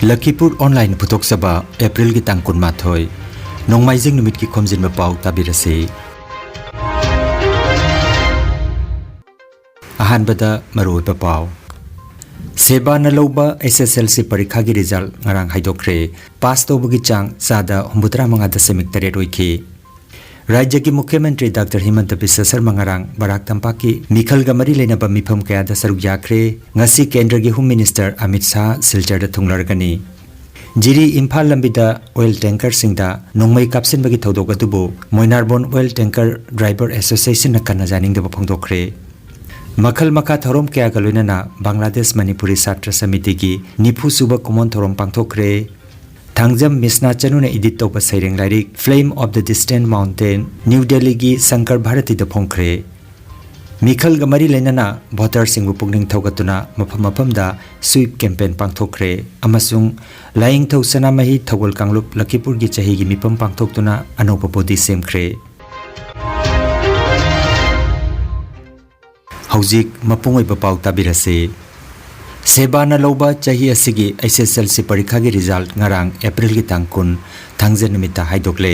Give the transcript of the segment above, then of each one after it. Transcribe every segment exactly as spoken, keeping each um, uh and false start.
ꯂꯈꯤꯄꯨꯔ online ꯄꯨꯊꯣꯛꯆꯕ ꯑꯦꯄ꯭ꯔꯤꯜꯒꯤ ꯇꯥꯡ ꯀꯨꯟꯃꯥꯊꯣꯏ, ꯅꯣꯡꯃꯥꯏꯖꯤꯡ ꯅꯨꯃꯤꯠꯀꯤ ꯈꯣꯝꯖꯤꯟꯕ ꯄꯥꯎ ꯇꯥꯕꯤꯔꯁꯤ꯫ ꯑꯍꯥꯟꯕꯗ ꯃꯔꯨꯑꯣꯏꯕ ꯄꯥꯎ꯫ ꯁꯦꯕꯥꯅ ꯂꯧꯕ ꯑꯦꯁ ꯑꯦꯁ ꯑꯦꯜ ꯁꯤ ꯄꯔꯤꯈꯥꯒꯤ ꯔꯤꯖꯜ ꯉꯔꯥꯡ ꯍꯥꯏꯗꯣꯛꯈ꯭ꯔꯦ꯫ ꯄꯥꯁ ꯇꯧꯕꯒꯤ ꯆꯥꯡ ꯆꯥꯗ ꯍꯨꯝꯐꯨꯇꯔꯥ ꯃꯉꯥ ꯗꯁꯃꯤꯛ ꯇꯔꯦꯠ ꯑꯣꯏꯈꯤ꯫ ꯔꯥꯖ꯭ꯌꯒꯤ ꯃꯨꯈ꯭ꯌ ꯃꯟꯇ꯭ꯔꯤ ꯗꯥꯛꯇꯔ ꯍꯤꯃꯟꯇ ꯕꯤꯁ꯭ꯋ ꯁꯔꯃ ꯉꯔꯥꯡ ꯕꯔꯥꯛ ꯇꯝꯄꯥꯛꯀꯤ ꯃꯤꯈꯜꯒ ꯃꯔꯤ ꯂꯩꯅꯕ ꯃꯤꯐꯝ ꯀꯌꯥꯗ ꯁꯔꯨꯛ ꯌꯥꯈ꯭ꯔꯦ꯫ ꯉꯁꯤ ꯀꯦꯟꯗ꯭ꯔꯒꯤ ꯍꯣꯝ ꯃꯤꯅꯤꯁꯇꯔ ꯑꯃꯤꯠ ꯁꯥꯍ ꯁꯤꯜꯆꯔꯗ ꯊꯨꯡꯂꯔꯒꯅꯤ꯫ ꯖꯤꯔꯤ ꯏꯝꯐꯥꯜ ꯂꯝꯕꯤꯗ ꯑꯣꯏꯜ ꯇꯦꯡꯀꯔꯁꯤꯡꯗ ꯅꯣꯡꯃꯩ ꯀꯥꯞꯁꯤꯟꯕꯒꯤ ꯊꯧꯗꯣꯛ ꯑꯗꯨꯕꯨ ꯃꯣꯏꯅꯥꯔꯕꯣꯟ ꯑꯣꯏꯜ ꯇꯦꯡꯀꯔ ꯗ꯭ꯔꯥꯏꯚꯔ ꯑꯦꯁꯣꯁꯤꯌꯦꯁꯟꯅ ꯀꯟꯅ ꯌꯥꯅꯤꯡꯗꯕ ꯐꯣꯡꯗꯣꯛꯈ꯭ꯔꯦ꯫ ꯃꯈꯜ ꯃꯈꯥ ꯊꯧꯔꯝ ꯀꯌꯥꯒ ꯂꯣꯏꯅꯅ ꯕꯪꯒ꯭ꯂꯥꯗꯦꯁ ꯃꯅꯤꯄꯨꯔꯤ ꯁꯥꯇ꯭ꯔ ꯁꯃꯤꯇꯤꯒꯤ ꯅꯤꯐꯨ ꯁꯨꯕ ꯀꯨꯃꯣꯟ ꯊꯧꯔꯝ ꯄꯥꯡꯊꯣꯛꯈ꯭ꯔꯦ꯫ ꯊꯥꯡꯖꯝ ꯃꯤꯁꯅꯥ ꯆꯅꯨꯅ ꯏꯗꯤꯠ ꯇꯧꯕ ꯁꯩꯔꯦꯡ ꯂꯥꯏꯔꯤꯛ Flame of the Distant Mountain new ꯗꯦꯜꯂꯤꯒꯤ ꯁꯪꯀꯔ ꯚꯥꯔꯇꯤꯗ ꯐꯣꯡꯈ꯭ꯔꯦ꯫ ꯃꯤꯈꯜꯒ ꯃꯔꯤ ꯂꯩꯅꯅ ꯚꯣꯇꯔꯁꯤꯡꯕꯨ ꯄꯨꯛꯅꯤꯡ ꯊꯧꯒꯠꯇꯨꯅ ꯃꯐꯝ ꯃꯐꯝꯗ ꯁ꯭ꯋꯤꯞ ꯀꯦꯝꯄꯦꯟ ꯄꯥꯡꯊꯣꯛꯈ꯭ꯔꯦ ꯑꯃꯁꯨꯡ ꯂꯥꯏꯌꯦꯡꯊꯧ ꯁꯅꯥꯃꯍꯤ ꯊꯧꯒꯜ ꯀꯥꯡꯂꯨꯞ ꯂꯈꯤꯄꯨꯔꯒꯤ ꯆꯍꯤꯒꯤ ꯃꯤꯐꯝ ꯄꯥꯡꯊꯣꯛꯇꯨꯅ ꯑꯅꯧꯕ ꯕꯣꯗꯤ ꯁꯦꯝꯈ꯭ꯔꯦ꯫ ꯍꯧꯖꯤꯛ ꯃꯄꯨꯡ ꯑꯣꯏꯕ ꯄꯥꯎ ꯇꯥꯕꯤꯔꯁꯤ꯫ ꯁꯦꯕꯥꯅ ꯂꯧꯕ ꯆꯍꯤ ꯑꯁꯤꯒꯤ ꯑꯦꯁ ꯑꯦꯁ ꯑꯦꯜ ꯁꯤ ꯄꯔꯤꯈꯥꯒꯤ ꯔꯤꯖꯜꯠ ꯉꯔꯥꯡ ꯑꯦꯄ꯭ꯔꯤꯜꯒꯤ ꯇꯥꯡ ꯀꯨꯟ, ꯊꯥꯡꯖ ꯅꯨꯃꯤꯠꯇ ꯍꯥꯏꯗꯣꯛꯂꯦ꯫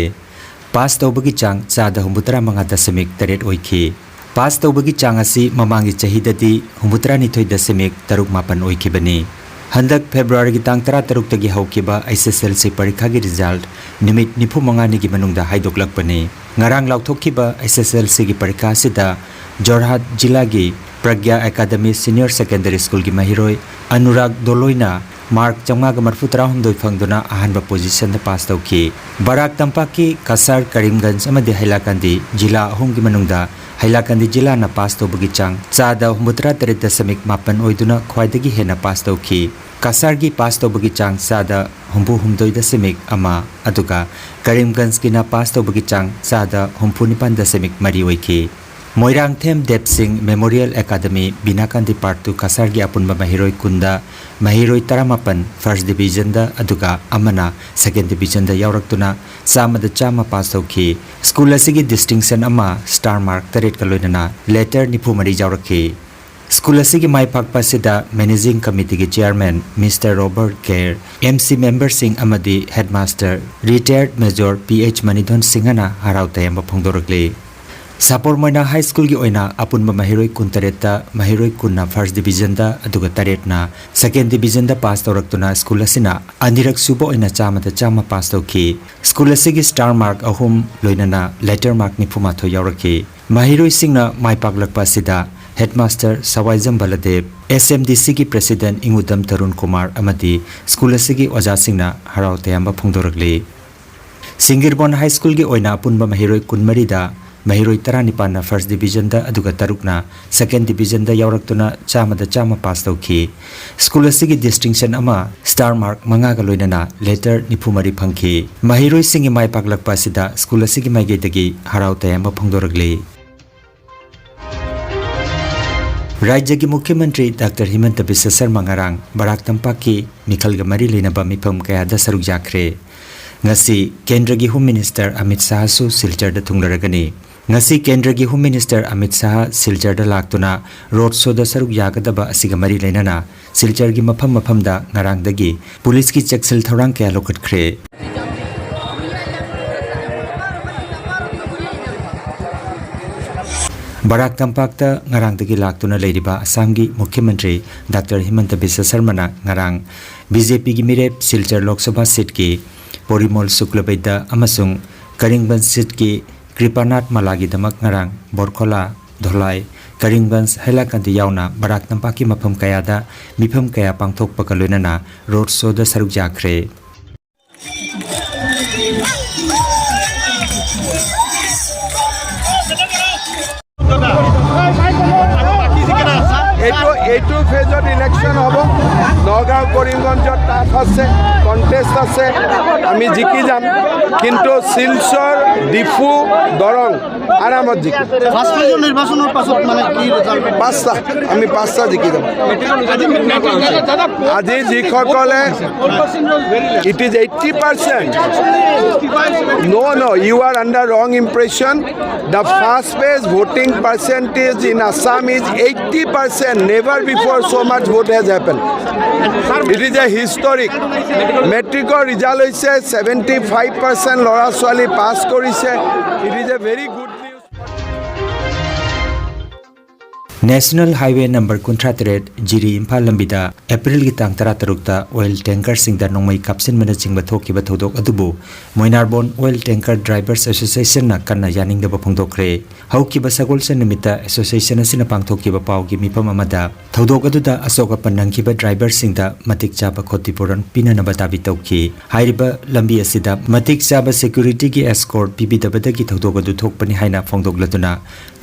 ꯄꯥꯁ ꯇꯧꯕꯒꯤ ꯆꯥꯡ ꯆꯥꯗ ꯍꯨꯝꯐꯨꯇꯔꯥ ꯃꯉꯥ ꯗꯁꯃꯤꯛ ꯇꯔꯦꯠ ꯑꯣꯏꯈꯤ꯫ ꯄꯥꯁ ꯇꯧꯕꯒꯤ ꯆꯥꯡ ꯑꯁꯤ ꯃꯃꯥꯡꯒꯤ ꯆꯍꯤꯗꯗꯤ ꯍꯨꯝꯐꯨꯇꯔꯥ ꯅꯤꯊꯣꯏ ꯗꯁꯃꯤꯛ ꯇꯔꯨꯛ ꯃꯥꯄꯟ ꯑꯣꯏꯈꯤꯕꯅꯤ꯫ ꯍꯟꯗꯛ ꯐꯦꯕ꯭ꯔꯨꯋꯥꯔꯤꯒꯤ ꯇꯥꯡ ꯇꯔꯥꯇꯔꯨꯛꯇꯒꯤ ꯍꯧꯈꯤꯕ ꯑꯦꯁ ꯑꯦꯁ ꯑꯦꯜ ꯁꯤ ꯄꯔꯤꯈꯥꯒꯤ ꯔꯤꯖꯜꯠ ꯅꯨꯃꯤꯠ ꯅꯤꯐꯨ ꯃꯉꯥꯅꯤꯒꯤ ꯃꯅꯨꯡꯗ ꯍꯥꯏꯗꯣꯛꯂꯛꯄꯅꯤ꯫ ꯉꯔꯥꯡ ꯂꯥꯎꯊꯣꯛꯈꯤꯕ ꯑꯦꯁ ꯑꯦꯁ ꯑꯦꯜ ꯁꯤꯒꯤ ꯄꯔꯤꯈꯥ ꯑꯁꯤꯗ ꯖꯣꯔꯍꯥꯠ ꯖꯤꯂꯥꯒꯤ ꯄ꯭ꯔꯒ꯭ꯌꯥ ꯑꯦꯀꯥꯗꯃꯤ ꯁꯤꯅꯤꯌꯔ ꯁꯦꯀꯦꯟꯗꯔꯤ ꯁ꯭ꯀꯨꯜꯒꯤ ꯃꯍꯩꯔꯣꯏ ꯑꯅꯨꯔꯥꯒ ꯗꯣꯂꯣꯏꯅ ꯃꯥꯔꯛ ꯆꯥꯝꯃꯉꯥꯒ ꯃꯔꯤꯐꯨ ꯇꯔꯥꯍꯨꯝꯗꯣꯏ ꯐꯪꯗꯨꯅ ꯑꯍꯥꯟꯕ ꯄꯣꯖꯤꯁꯟꯗ ꯄꯥꯁ ꯇꯧꯈꯤ꯫ ꯕꯔꯥꯛ ꯇꯝꯄꯥꯛꯀꯤ ꯀꯁꯥꯔ ꯀꯔꯤꯝꯒꯟꯖ ꯑꯃꯗꯤ ꯍꯩꯂꯥꯀꯟꯗꯤ ꯖꯤꯂꯥ ꯑꯍꯨꯝꯒꯤ ꯃꯅꯨꯡꯗ ꯍꯩꯂꯥꯀꯟꯗꯤ ꯖꯤꯂꯥꯅ ꯄꯥꯁ ꯇꯧꯕꯒꯤ ꯆꯥꯡ ꯆꯥꯗ ꯍꯨꯝꯐꯨꯇꯔꯥ ꯇꯔꯦꯠ ꯗꯁꯃꯤꯛ ꯃꯥꯄꯟ ꯑꯣꯏꯗꯨꯅ ꯈ꯭ꯋꯥꯏꯗꯒꯤ ꯍꯦꯟꯅ ꯄꯥꯁ ꯇꯧꯈꯤ꯫ ꯀꯁꯥꯔꯒꯤ ꯄꯥꯁ ꯇꯧꯕꯒꯤ ꯆꯥꯡ ꯆꯥꯗ ꯍꯨꯝꯐꯨ ꯍꯨꯝꯗꯣꯏ ꯗꯁꯃꯤꯛ ꯑꯃ, ꯑꯗꯨꯒ ꯀꯔꯤꯝꯒꯟꯖꯀꯤꯅ ꯄꯥꯁ ꯇꯧꯕꯒꯤ ꯆꯥꯡ ꯆꯥꯗ ꯍꯨꯝꯐꯨ ꯅꯤꯄꯥꯟ ꯗꯁꯃꯤꯛ ꯃꯔꯤ ꯑꯣꯏꯈꯤ꯫ ꯃꯣꯏꯔꯥꯡꯊꯦꯝ ꯗꯦꯕ ꯁꯤꯡ ꯃꯦꯃꯣꯔꯤꯌꯦꯜ ꯑꯦꯀꯥꯗꯃꯤ ꯕꯤꯅꯥꯀꯥꯟꯗꯤ ꯄꯥꯔꯠ ꯇꯨ ꯀꯁꯥꯔꯒꯤ ꯑꯄꯨꯟꯕ ꯃꯍꯩꯔꯣꯏ ꯀꯨꯟꯗ ꯃꯍꯩꯔꯣꯏ ꯇꯔꯥꯃꯥꯄꯟ ꯐꯥꯔꯁ ꯗꯤꯕꯤꯖꯟꯗ, ꯑꯗꯨꯒ ꯑꯃꯅ ꯁꯦꯀꯦꯟ ꯗꯤꯕꯤꯖꯟꯗ ꯌꯥꯎꯔꯛꯇꯨꯅ ꯆꯥꯝꯃꯗ ꯆꯥꯝꯃ ꯄꯥꯁ ꯇꯧꯈꯤ꯫ ꯁ꯭ꯀꯨꯜ ꯑꯁꯤꯒꯤ ꯗꯤꯁꯇꯤꯡꯁꯟ ꯑꯃ ꯁ꯭ꯇꯥꯔ ꯃꯥꯔꯛ ꯇꯔꯦꯠꯀ ꯂꯣꯏꯅꯅ ꯂꯦꯇꯔ ꯅꯤꯐꯨ ꯃꯔꯤ ꯌꯥꯎꯔꯛꯈꯤ꯫ ꯁ꯭ꯀꯨꯜ ꯑꯁꯤꯒꯤ ꯃꯥꯏ ꯄꯥꯛꯄ ꯑꯁꯤꯗ ꯃꯦꯅꯦꯖꯤꯡ ꯀꯃꯤꯇꯤꯒꯤ ꯆꯤꯌꯔꯃꯦꯟ ꯃꯤꯁꯇꯔ ꯔꯣꯕꯔꯠ ꯀꯦꯔ, ꯑꯦꯝ ꯁꯤ ꯃꯦꯝꯕꯔꯁꯤꯡ ꯑꯃꯗꯤ ꯍꯦꯗꯃꯥꯁꯇꯔ ꯔꯤꯇꯥꯌꯔꯗ ꯃꯦꯖꯣꯔ ꯄꯤ ꯑꯩꯆ ꯃꯅꯤꯊꯣꯟ ꯁꯤꯡꯍꯅ ꯍꯔꯥꯎ ꯇꯌꯥꯝꯕ ꯐꯣꯡꯗꯣꯔꯛꯂꯤ꯫ ꯁꯥꯄꯣꯔ ꯃꯣꯏꯅꯥ ꯍꯥꯏ ꯁ꯭ꯀꯨꯜꯒꯤ ꯑꯣꯏꯅ ꯑꯄꯨꯟꯕ ꯃꯍꯩꯔꯣꯏ ꯀꯨꯟꯇꯔꯦꯠꯇ ꯃꯍꯩꯔꯣꯏ ꯀꯨꯟꯅ ꯐꯥꯔꯁ ꯗꯤꯕꯤꯖꯟꯗ, ꯑꯗꯨꯒ ꯇꯔꯦꯠꯅ ꯁꯦꯀꯦꯟ ꯗꯤꯕꯤꯖꯟꯗ ꯄꯥꯁ ꯇꯧꯔꯛꯇꯨꯅ ꯁ꯭ꯀꯨꯜ ꯑꯁꯤꯅ ꯑꯅꯤꯔꯛ ꯁꯨꯕ ꯑꯣꯏꯅ ꯆꯥꯝꯃꯗ ꯆꯥꯝꯃ ꯄꯥꯁ ꯇꯧꯈꯤ꯫ ꯁ꯭ꯀꯨꯜ ꯑꯁꯤꯒꯤ ꯁ꯭ꯇꯥꯔ ꯃꯥꯔꯛ ꯑꯍꯨꯝ, ꯂꯣꯏꯅꯅ ꯂꯦꯇꯔ ꯃꯥꯔꯛ ꯅꯤꯐꯨꯃꯥꯊꯣꯏ ꯌꯥꯎꯔꯛꯈꯤ꯫ ꯃꯍꯩꯔꯣꯏꯁꯤꯡꯅ ꯃꯥꯏ ꯄꯥꯛꯂꯛꯄ ꯑꯁꯤꯗ ꯍꯦꯗꯃꯥꯁꯇꯔ ꯁꯋꯥꯏꯖꯝ ꯕꯂꯗꯦꯕ, ꯑꯦꯁ ꯑꯦꯝ ꯗꯤ ꯁꯤꯒꯤ ꯄ꯭ꯔꯦꯁꯤꯗꯦꯟꯠ ꯏꯉꯨꯗꯝ ꯇꯔꯨꯟ ꯀꯨꯃꯥꯔ ꯑꯃꯗꯤ ꯁ꯭ꯀꯨꯜ ꯑꯁꯤꯒꯤ ꯑꯣꯖꯥꯁꯤꯡꯅ ꯍꯔꯥꯎ ꯇꯌꯥꯝꯕ ꯐꯣꯡꯗꯣꯔꯛꯂꯤ꯫ ꯁꯤꯡꯒꯤꯔꯕꯣꯟ ꯍꯥꯏ ꯁ꯭ꯀꯨꯜꯒꯤ ꯑꯣꯏꯅ ꯑꯄꯨꯟꯕ ꯃꯍꯩꯔꯣꯏ ꯀꯨꯟꯃꯔꯤꯗ ꯃꯍꯩꯔꯣꯏ ꯇꯔꯥꯅꯤꯄꯥꯟꯅ ꯐꯥꯔꯁ ꯗꯤꯕꯤꯖꯟꯗ, ꯑꯗꯨꯒ ꯇꯔꯨꯛꯅ ꯁꯦꯀꯦꯟ ꯗꯤꯕꯤꯖꯟꯗ ꯌꯥꯎꯔꯛꯇꯨꯅ ꯆꯥꯝꯃꯗ ꯆꯥꯝꯃ ꯄꯥꯁ ꯇꯧꯈꯤ꯫ ꯁ꯭ꯀꯨꯜ ꯑꯁꯤꯒꯤ ꯗꯤꯁꯇꯤꯡꯁꯟ ꯑꯃ, ꯁ꯭ꯇꯥꯔ ꯃꯥꯔꯛ ꯃꯉꯥꯒ ꯂꯣꯏꯅꯅ ꯂꯦꯇꯔ ꯅꯤꯐꯨꯃꯔꯤ ꯐꯪꯈꯤ꯫ ꯃꯍꯩꯔꯣꯏꯁꯤꯡꯒꯤ ꯃꯥꯏ ꯄꯥꯛꯂꯛꯄ ꯑꯁꯤꯗ ꯁ꯭ꯀꯨꯜ ꯑꯁꯤꯒꯤ ꯃꯥꯏꯀꯩꯗꯒꯤ ꯍꯔꯥꯎ ꯇꯌꯥꯝꯕ ꯐꯣꯡꯗꯣꯔꯛꯂꯤ꯫ ꯔꯥꯖ꯭ꯌꯒꯤ ꯃꯨꯈ꯭ꯌ ꯃꯟꯇ꯭ꯔꯤ ꯗꯥꯛꯇꯔ ꯍꯤꯃꯟꯇ ꯕꯤꯁ꯭ꯋ ꯁꯔꯃ ꯉꯔꯥꯡ ꯕꯔꯥꯛ ꯇꯝꯄꯥꯛꯀꯤ ꯃꯤꯈꯜꯒ ꯃꯔꯤ ꯂꯩꯅꯕ ꯃꯤꯐꯝ ꯀꯌꯥꯗ ꯁꯔꯨꯛ ꯌꯥꯈ꯭ꯔꯦ꯫ ꯉꯁꯤ ꯀꯦꯟꯗ꯭ꯔꯒꯤ ꯍꯣꯝ ꯃꯤꯅꯤꯁꯇꯔ ꯑꯃꯤꯠ ꯁꯥꯍꯁꯨ ꯁꯤꯜꯆꯔꯗ ꯊꯨꯡꯂꯔꯒꯅꯤ꯫ ꯉꯁꯤ ꯀꯦꯟꯗ꯭ꯔꯒꯤ ꯍꯣꯝ ꯃꯤꯅꯤꯁꯇꯔ ꯑꯃꯤꯠ ꯁꯥꯍ ꯁꯤꯜꯆꯔꯗ ꯂꯥꯛꯇꯨꯅ ꯔꯣꯗ ꯁꯣꯗ ꯁꯔꯨꯛ ꯌꯥꯒꯗꯕ ꯑꯁꯤꯒ ꯃꯔꯤ ꯂꯩꯅꯅ ꯁꯤꯜꯆꯔꯒꯤ ꯃꯐꯝ ꯃꯐꯝꯗ ꯉꯔꯥꯡꯗꯒꯤ ꯄꯨꯂꯤꯁꯀꯤ ꯆꯦꯛꯁꯤꯜ ꯊꯧꯔꯥꯡ ꯀꯌꯥ ꯂꯧꯈꯠꯈ꯭ꯔꯦ꯫ ꯕꯔꯥꯛ ꯇꯝꯄꯥꯛꯇ ꯉꯔꯥꯡꯗꯒꯤ ꯂꯥꯛꯇꯨꯅ ꯂꯩꯔꯤꯕ ꯑꯁꯥꯝꯒꯤ ꯃꯨꯈ꯭ꯌ ꯃꯟꯇ꯭ꯔꯤ ꯗꯥꯛꯇꯔ ꯍꯤꯃꯟꯇ ꯕꯤꯁ꯭ꯋ ꯁꯔꯃꯅ ꯉꯔꯥꯡ ꯕꯤ ꯖꯦ ꯄꯤꯒꯤ ꯃꯤꯔꯦꯞ ꯁꯤꯜꯆꯔ ꯂꯣꯛ ꯁꯚꯥ ꯁꯤꯠꯀꯤ ꯄꯣꯔꯤꯃꯣꯜ ꯁꯨꯀ꯭ꯂꯕꯩꯗ ꯑꯃꯁꯨꯡ ꯀꯔꯤꯡꯒꯟꯖ ꯁꯤꯠꯀꯤ ꯀ꯭ꯔꯤꯄꯥꯅꯥꯊ ꯃꯂꯥꯒꯤꯗꯃꯛ ꯉꯔꯥꯡ ꯕꯣꯔꯈꯣꯂꯥ, ꯙꯣꯂꯥꯏ, ꯀꯔꯤꯡꯒꯟꯖ, ꯍꯥꯏꯂꯥꯀꯟꯗꯤ ꯌꯥꯎꯅ ꯕꯔꯥꯛ ꯇꯝꯄꯥꯛꯀꯤ ꯃꯐꯝ ꯀꯌꯥꯗ ꯃꯤꯐꯝ ꯀꯌꯥ ꯄꯥꯡꯊꯣꯛꯄꯒ ꯂꯣꯏꯅꯅ ꯔꯣꯗ ꯁꯣꯗ ꯁꯔꯨꯛ ꯌꯥꯈ꯭ꯔꯦ꯫ তো এইটো ফেজত ইলেকশ্যন হ'ব। নগাঁও, কৰিমগঞ্জত টাফ আছে, কণ্টেষ্ট আছে, আমি জিকি যাম। কিন্তু শিলচৰ, ডিফু, দৰং আৰামত জিকিম। ফাৰ্ষ্ট ফেজৰ নিৰ্বাচনৰ পাছত মানে কি ৰিজাল্ট? পাঁচটা, আমি পাঁচটা জিকি যাম। আজি যিসকলে, it is eighty percent. No, no, you are under wrong impression. The first phase voting percentage in Assam is eighty percent. Never before so much vote has happened. It is a historic. মেট্ৰিকৰ result হৈছে seventy five percent ল'ৰা ছোৱালী পাছ কৰিছে। It is a very good news. National highway number ꯀꯨꯟꯊ꯭ꯔꯥ ꯇꯔꯦꯠ ꯖꯤꯔꯤ ꯏꯝꯐꯥꯜ ꯂꯝꯕꯤꯗ ꯑꯦꯄ꯭ꯔꯤꯜꯒꯤ ꯇꯥꯡ ꯇꯔꯥ ꯇꯔꯨꯛꯇ ꯑꯣꯏꯜ ꯇꯦꯡꯀꯔꯁꯤꯡꯗ ꯅꯣꯡꯃꯩ ꯀꯥꯞꯁꯤꯟꯕꯅꯆꯤꯡꯕ ꯊꯣꯛꯈꯤꯕ ꯊꯧꯗꯣꯛ ꯑꯗꯨꯕꯨ ꯃꯣꯏꯅꯥꯔꯕꯣꯟ ꯑꯣꯏꯜ ꯇꯦꯡꯀꯔ ꯗ꯭ꯔꯥꯏꯚꯔꯁ ꯑꯦꯁꯣꯁꯤꯌꯦꯁꯟꯅ ꯀꯟꯅ ꯌꯥꯅꯤꯡꯗꯕ ꯐꯣꯡꯗꯣꯛꯈ꯭ꯔꯦ꯫ ꯍꯧꯈꯤꯕ ꯁꯒꯣꯜꯁꯦꯟ ꯅꯨꯃꯤꯠꯇ ꯑꯦꯁꯣꯁꯤꯌꯦꯁꯟ ꯑꯁꯤꯅ ꯄꯥꯡꯊꯣꯛꯈꯤꯕ ꯄꯥꯎꯒꯤ ꯃꯤꯐꯝ ꯑꯃꯗ ꯊꯧꯗꯣꯛ ꯑꯗꯨꯗ ꯑꯁꯣꯛ ꯑꯄꯟ ꯅꯪꯈꯤꯕ ꯗ꯭ꯔꯥꯏꯚꯔꯁꯤꯡꯗ ꯃꯇꯤꯛ ꯆꯥꯕ ꯈꯣꯇꯤꯄꯨꯔꯟ ꯄꯤꯅꯅꯕ ꯗꯥꯕꯤ ꯇꯧꯈꯤ꯫ ꯍꯥꯏꯔꯤꯕ ꯂꯝꯕꯤ ꯑꯁꯤꯗ ꯃꯇꯤꯛ ꯆꯥꯕ ꯁꯦꯀ꯭ꯌꯨꯔꯤꯇꯤꯒꯤ ꯑꯦꯁꯀꯣꯔꯠ ꯄꯤꯕꯤꯗꯕꯗꯒꯤ ꯊꯧꯗꯣꯛ ꯑꯗꯨ ꯊꯣꯛꯄꯅꯤ ꯍꯥꯏꯅ ꯐꯣꯡꯗꯣꯛꯂꯗꯨꯅ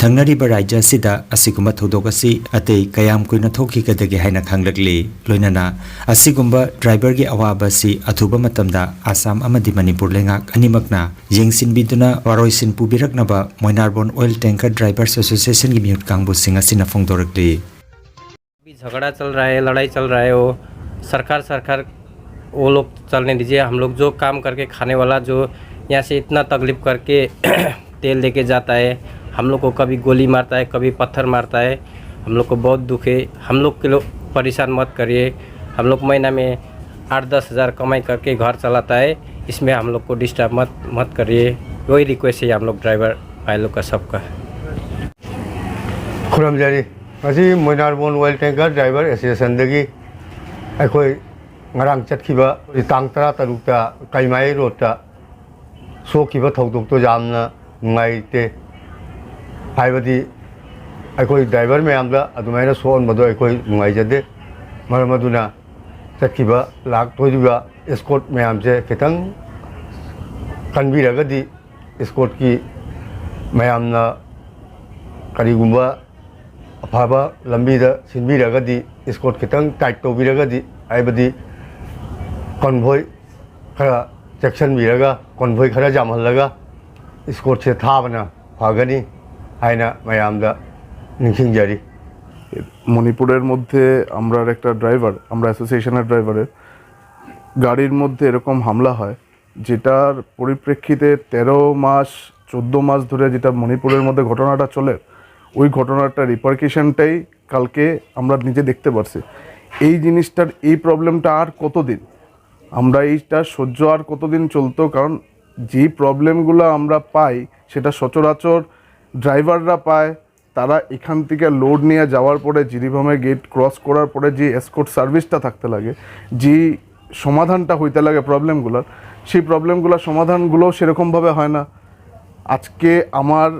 ꯊꯪꯅꯔꯤꯕ ꯔꯥꯖ꯭ꯌ ꯑꯁꯤꯗ ꯑꯁꯤꯒꯨꯝꯕ ꯊꯧꯗꯣꯛ ꯑꯁꯤ ꯑꯇꯩ ꯀꯌꯥꯝ ꯀꯨꯏꯅ ꯊꯣꯛꯈꯤꯒꯗꯒꯦ ꯍꯥꯏꯅ ꯈꯪꯂꯛꯂꯤ꯫ ꯂꯣꯏꯅꯅ ꯑꯁꯤꯒꯨꯝꯕ ꯗ꯭ꯔꯥꯏꯚꯔꯒꯤ ꯑꯋꯥꯕ ꯑꯁꯤ ꯑꯊꯨꯕ ꯃꯇꯝꯗ ꯑꯁꯥꯝ ꯑꯃꯗꯤ ꯃꯅꯤꯄꯨꯔ ꯂꯩꯉꯥꯛ ꯑꯅꯤꯃꯛꯅ ꯌꯦꯡꯁꯤꯟꯕꯤꯗꯨꯅ ꯋꯥꯔꯣꯏꯁꯤꯟ ꯄꯨꯕꯤꯔꯛꯅꯕ ꯃꯣꯏꯅꯥꯔꯕꯣꯟ ꯑꯣꯏꯜ ꯇꯦꯡꯀꯔ ꯗ꯭ꯔꯥꯏꯚꯔꯁ ꯑꯦꯁꯣꯁꯤꯌꯦꯁꯟꯒꯤ ꯃꯤꯍꯨꯠ ꯀꯥꯡꯕꯨꯁꯤꯡ ꯑꯁꯤꯅ ꯐꯣꯡꯗꯣꯔꯛꯂꯤ꯫ भी झगड़ा चल रहा है, लड़ाई चल रहा है, वो सरकार सरकार वो लोग चलने दीजिए। हम लोग जो काम करके खाने वाला, जो यहाँ से इतना तकलीफ करके तेल लेके जाता है, हम लोग को कभी गोली मारता है, कभी पत्थर मारता है। हम लोग को बहुत दुख है। हम लोग के लोग परेशान मत करिए। हम लोग महीना में आठ दस हज़ार कमाई करके घर चलाता है। इसमें हम लोग को डिस्टर्ब मत मत करिए। वही रिक्वेस्ट है हम लोग ड्राइवर भाई लोग का, सबका। ꯈꯨꯔꯨꯝꯖꯔꯤ꯫ ꯉꯁꯤ ꯃꯣꯏꯅꯥꯔꯕꯣꯟ ꯑꯣꯏꯜ ꯇꯦꯡꯀꯔ ꯗ꯭ꯔꯥꯏꯚꯔ ꯑꯦꯁꯣꯁꯤꯌꯦꯁꯟꯗꯒꯤ ꯑꯩꯈꯣꯏ ꯉꯔꯥꯡ ꯆꯠꯈꯤꯕ ꯇꯥꯡ ꯇꯔꯥ ꯇꯔꯨꯛꯇ ꯀꯩꯃꯥꯏ ꯔꯣꯗꯇ ꯁꯣꯛꯈꯤꯕ ꯊꯧꯗꯣꯛꯇꯣ ꯌꯥꯝꯅ ꯅꯨꯡꯉꯥꯏꯇꯦ꯫ ꯍꯥꯏꯕꯗꯤ ꯑꯩꯈꯣꯏ ꯗ꯭ꯔꯥꯏꯚꯔ ꯃꯌꯥꯝꯗ ꯑꯗꯨꯃꯥꯏꯅ ꯁꯣꯛꯍꯟꯕꯗꯣ ꯑꯩꯈꯣꯏ ꯅꯨꯡꯉꯥꯏꯖꯗꯦ꯫ ꯃꯔꯝ ꯑꯗꯨꯅ ꯆꯠꯈꯤꯕ ꯂꯥꯛꯇꯣꯔꯤꯕ ꯑꯦꯁꯀꯣꯔꯠ ꯃꯌꯥꯝꯁꯦ ꯈꯤꯇꯪ ꯀꯟꯕꯤꯔꯒꯗꯤ, ꯑꯦꯁꯀꯣꯔꯠꯀꯤ ꯃꯌꯥꯝꯅ ꯀꯔꯤꯒꯨꯝꯕ ꯑꯐꯕ ꯂꯝꯕꯤꯗ ꯁꯤꯟꯕꯤꯔꯒꯗꯤ, ꯏꯁꯀꯣꯔꯠ ꯈꯤꯇꯪ ꯇꯥꯏꯠ ꯇꯧꯕꯤꯔꯒꯗꯤ, ꯍꯥꯏꯕꯗꯤ ꯀꯣꯟꯚꯣꯏ ꯈꯔ ꯆꯦꯛꯁꯤꯟꯕꯤꯔꯒ, ꯀꯣꯟꯚꯣꯏ ꯈꯔ ꯌꯥꯝꯍꯜꯂꯒ ꯏꯁꯀꯣꯔꯠꯁꯦ ꯊꯥꯕꯅ ꯐꯒꯅꯤ ꯍꯥꯏꯅ ꯃꯌꯥꯝꯗ ꯅꯤꯡꯁꯤꯡꯖꯔꯤ꯫ মণিপুরের মধ্যে আমরার একটা ড্রাইভার, আমরা অ্যাসোসিয়েশনের ড্রাইভারের গাড়ির মধ্যে এরকম হামলা হয়, যেটার পরিপ্রেক্ষিতে তেরো মাস, চোদ্দ মাস ধরে যেটা মণিপুরের মধ্যে ঘটনাটা চলে, ওই ঘটনাটা রিপারকেশনটাই কালকে আমরা নিজে দেখতে পারছি। এই জিনিসটার, এই প্রবলেমটা আর কতদিন, আমরা এইটা সহ্য আর কতদিন চলতো? কারণ যে প্রবলেমগুলো আমরা পাই, সেটা সচরাচর ড্রাইভাররা পায়। তারা এখান থেকে লোড নিয়ে যাওয়ার পরে, জিরিবামে গেট ক্রস করার পরে যে এসকোর্ট সার্ভিসটা থাকতে লাগে, যে সমাধানটা হইতে লাগে প্রবলেমগুলোর, সেই প্রবলেমগুলোর সমাধানগুলো সেরকমভাবে হয় না। আজকে আমার,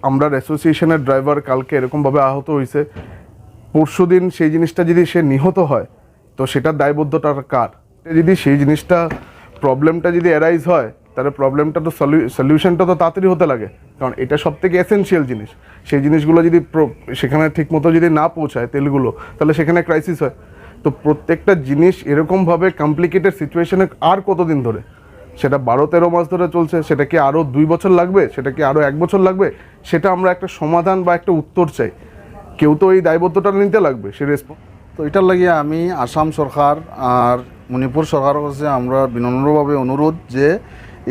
আমরার অ্যাসোসিয়েশনের ড্রাইভার কালকে এরকমভাবে আহত হয়েছে, পরশু দিন সেই জিনিসটা যদি সে নিহত হয়, তো সেটার দায়বদ্ধতাটা কার? যদি সেই জিনিসটা, প্রবলেমটা যদি অ্যারাইজ হয়, তাহলে প্রবলেমটা তো সলিউশনটা তো তাড়াতাড়ি হতে লাগে, কারণ এটা সব থেকে এসেনশিয়াল জিনিস। সেই জিনিসগুলো যদি প্র- সেখানে ঠিকমতো যদি না পৌঁছায় তেলগুলো, তাহলে সেখানে ক্রাইসিস হয়। তো প্রত্যেকটা জিনিস এরকমভাবে কমপ্লিকেটেড সিচুয়েশনে আর কতদিন ধরে? সেটা বারো তেরো মাস ধরে চলছে, সেটা কি আরও দুই বছর লাগবে? সেটা কি আরও এক বছর লাগবে? সেটা আমরা একটা সমাধান বা একটা উত্তর চাই। কেউ তো এই দায়বদ্ধতা নিতে লাগবে, সে রেসপন্স। তো এটার লাগিয়া আমি আসাম সরকার আর মণিপুর সরকারর কাছে আমরা বিনম্রভাবে অনুরোধ যে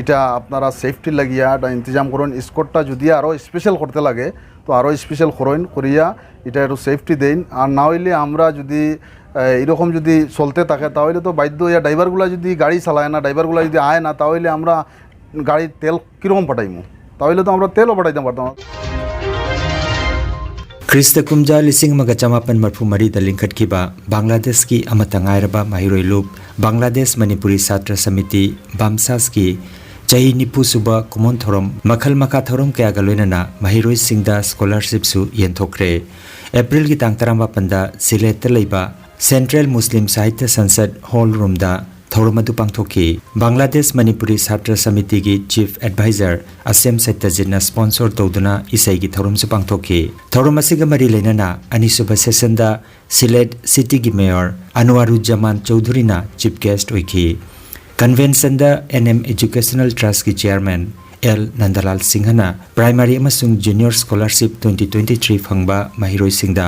এটা আপনারা সেফটি লাগিয়া একটা ইন্তজাম করইন। স্কোরটা যদি আরও স্পেশাল করতে লাগে তো আরও স্পেশাল করইন, করিয়া এটা একটু সেফটি দেইন। আর না হইলে আমরা যদি আহ, এরকম যদি চলতে থাকে তাহলে তো বাধ্য হইয়া ড্রাইভারগুলা যদি গাড়ি চালায় না, ড্রাইভারগুলা যদি আয় না, তাহলে আমরা গাড়ির তেল কীরকম পাঠাইমু? তাহলে তো আমরা তেলও পাঠাইতে পারতাম না। ꯈ꯭ꯔꯤꯁꯇ ꯀꯨꯝꯖꯥ ꯂꯤꯁꯤꯡ ꯑꯃꯒ ꯆꯃꯥꯄꯟ ꯃꯔꯐꯨ ꯃꯔꯤꯗ ꯂꯤꯡꯈꯠꯈꯤꯕ ꯕꯪꯒ꯭ꯂꯥꯗꯦꯁꯀꯤ ꯑꯃꯠꯇ ꯉꯥꯏꯔꯕ ꯃꯍꯩꯔꯣꯏ ꯂꯨꯞ ꯕꯪꯒ꯭ꯂꯥꯗꯦꯁ ꯃꯅꯤꯄꯨꯔꯤ ꯁꯥꯇ꯭ꯔ ꯁꯃꯤꯇꯤ, ꯕꯥꯝꯁꯥꯁꯀꯤ ꯆꯍꯤ ꯅꯤꯐꯨ ꯁꯨꯕ ꯀꯨꯝꯑꯣꯟ ꯊꯧꯔꯝ ꯃꯈꯜ ꯃꯈꯥ ꯊꯧꯔꯝ ꯀꯌꯥꯒ ꯂꯣꯏꯅꯅ ꯃꯍꯩꯔꯣꯏꯁꯤꯡꯗ ꯁ꯭ꯀꯣꯂꯔꯁꯤꯞꯁꯨ ꯌꯦꯟꯊꯣꯛꯈ꯭ꯔꯦ꯫ ꯑꯦꯄ꯭ꯔꯤꯜꯒꯤ ꯇꯥꯡ ꯇꯔꯥꯃꯥꯄꯟꯗ ꯁꯤꯂꯦꯠꯇ ꯂꯩꯕ ꯁꯦꯟꯇ꯭ꯔꯦꯜ ꯃꯨꯁꯂꯤꯝ ꯁꯥꯍꯤꯇ꯭ꯌ ꯁꯟꯁꯠ ꯍꯣꯜ ꯔꯨꯝꯗ ꯊꯧꯔꯝ ꯑꯗꯨ ꯄꯥꯡꯊꯣꯛꯈꯤ꯫ ꯕꯪꯒ꯭ꯂꯥꯗꯦꯁ ꯃꯅꯤꯄꯨꯔꯤ ꯁꯥꯇ꯭ꯔ ꯁꯃꯤꯇꯤꯒꯤ ꯆꯤꯐ ꯑꯦꯗꯚꯥꯏꯖꯔ ꯑꯁꯦꯝ ꯁꯠꯇꯖꯤꯠꯅ ꯁ꯭ꯄꯣꯟꯁꯣꯔ ꯇꯧꯗꯨꯅ ꯏꯁꯩꯒꯤ ꯊꯧꯔꯝꯁꯨ ꯄꯥꯡꯊꯣꯛꯈꯤ꯫ ꯊꯧꯔꯝ ꯑꯁꯤꯒ ꯃꯔꯤ ꯂꯩꯅꯅ ꯑꯅꯤꯁꯨꯕ ꯁꯦꯁꯟꯗ ꯁꯤꯂꯦꯠ ꯁꯤꯇꯤꯒꯤ ꯃꯦꯌꯔ ꯑꯟꯋꯥꯔꯨꯖꯖꯃꯥꯟ ꯆꯧꯙꯨꯔꯤꯅ ꯆꯤꯐ ꯒꯦꯁ꯭ꯠ ꯑꯣꯏꯈꯤ꯫ ꯀꯟꯚꯦꯟꯁꯟꯗ ꯑꯦꯟ ꯑꯦꯝ ꯑꯦꯖꯨꯀꯦꯁꯅꯦꯜ ꯇ꯭ꯔꯁꯀꯤ ꯆꯦꯌꯔꯃꯦꯟ ꯑꯦꯜ ꯅꯟꯗꯂꯥꯜ ꯁꯤꯡꯍꯅ ꯄ꯭ꯔꯥꯏꯃꯥꯔꯤ ꯑꯃꯁꯨꯡ junior scholarship twenty twenty three ꯐꯪꯕ ꯃꯍꯩꯔꯣꯏꯁꯤꯡꯗ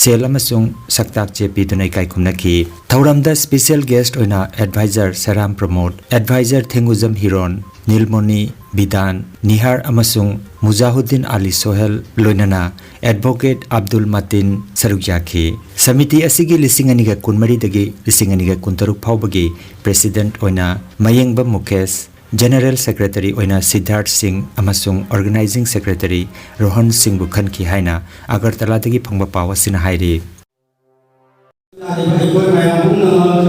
ꯁꯦꯜ ꯑꯃꯁꯨꯡ ꯁꯛꯇꯥꯛ ꯆꯦ ꯄꯤꯗꯨꯅ ꯏꯀꯥꯏ ꯈꯨꯝꯅꯈꯤ꯫ ꯊꯧꯔꯝꯗ ꯁ꯭ꯄꯦꯁꯤꯌꯦꯜ ꯒꯦꯁ꯭ꯠ ꯑꯣꯏꯅ ꯑꯦꯗꯚꯥꯏꯖꯔ ꯁꯦꯔꯥꯝ ꯄ꯭ꯔꯃꯣꯗ, ꯑꯦꯗꯚꯥꯏꯖꯔ ꯊꯦꯡꯒꯨꯖꯝ ꯍꯤꯔꯣꯟ, ꯅꯤꯜꯃꯣꯅꯤ, ꯕꯤꯗꯥꯟ, ꯅꯤꯍꯥꯔ ꯑꯃꯁꯨꯡ ꯃꯨꯖꯥꯍꯨꯗꯤꯟ ꯑꯂꯤ ꯁꯣꯍꯦꯜ, ꯂꯣꯏꯅꯅ ꯑꯦꯗꯚꯣꯀꯦꯠ ꯑꯕꯗꯨꯜ ꯃꯥꯇꯤꯟ ꯁꯔꯨꯛ ꯌꯥꯈꯤ꯫ ꯁꯃꯤꯇꯤ ꯑꯁꯤꯒꯤ ꯂꯤꯁꯤꯡ ꯑꯅꯤꯒ ꯀꯨꯟꯃꯔꯤꯗꯒꯤ ꯂꯤꯁꯤꯡ ꯑꯅꯤꯒ ꯀꯨꯟꯇꯔꯨꯛ ꯐꯥꯎꯕꯒꯤ ꯄ꯭ꯔꯦꯁꯤꯗꯦꯟꯠ ꯑꯣꯏꯅ ꯃꯌꯦꯡꯕꯝ ꯃꯨꯀꯦꯁ, ꯖꯦꯅꯔꯦꯜ ꯁꯦꯀ꯭ꯔꯦꯇꯔꯤ ꯑꯣꯏꯅ ꯁꯤꯗꯥꯔꯊ ꯁꯤꯡ ꯑꯃꯁꯨꯡ ꯑꯣꯔꯒꯅꯥꯏꯖꯤꯡ ꯁꯦꯀ꯭ꯔꯦꯇꯔꯤ ꯔꯣꯍꯟ ꯁꯤꯡꯕꯨ ꯈꯟꯈꯤ ꯍꯥꯏꯅ ꯑꯒꯔꯇꯂꯥꯗꯒꯤ ꯐꯪꯕ ꯄꯥꯎ ꯑꯁꯤꯅ ꯍꯥꯏꯔꯤ꯫ ꯑꯩꯈꯣꯏ ꯃꯌꯥꯝ ꯄꯨꯝꯅꯃꯛ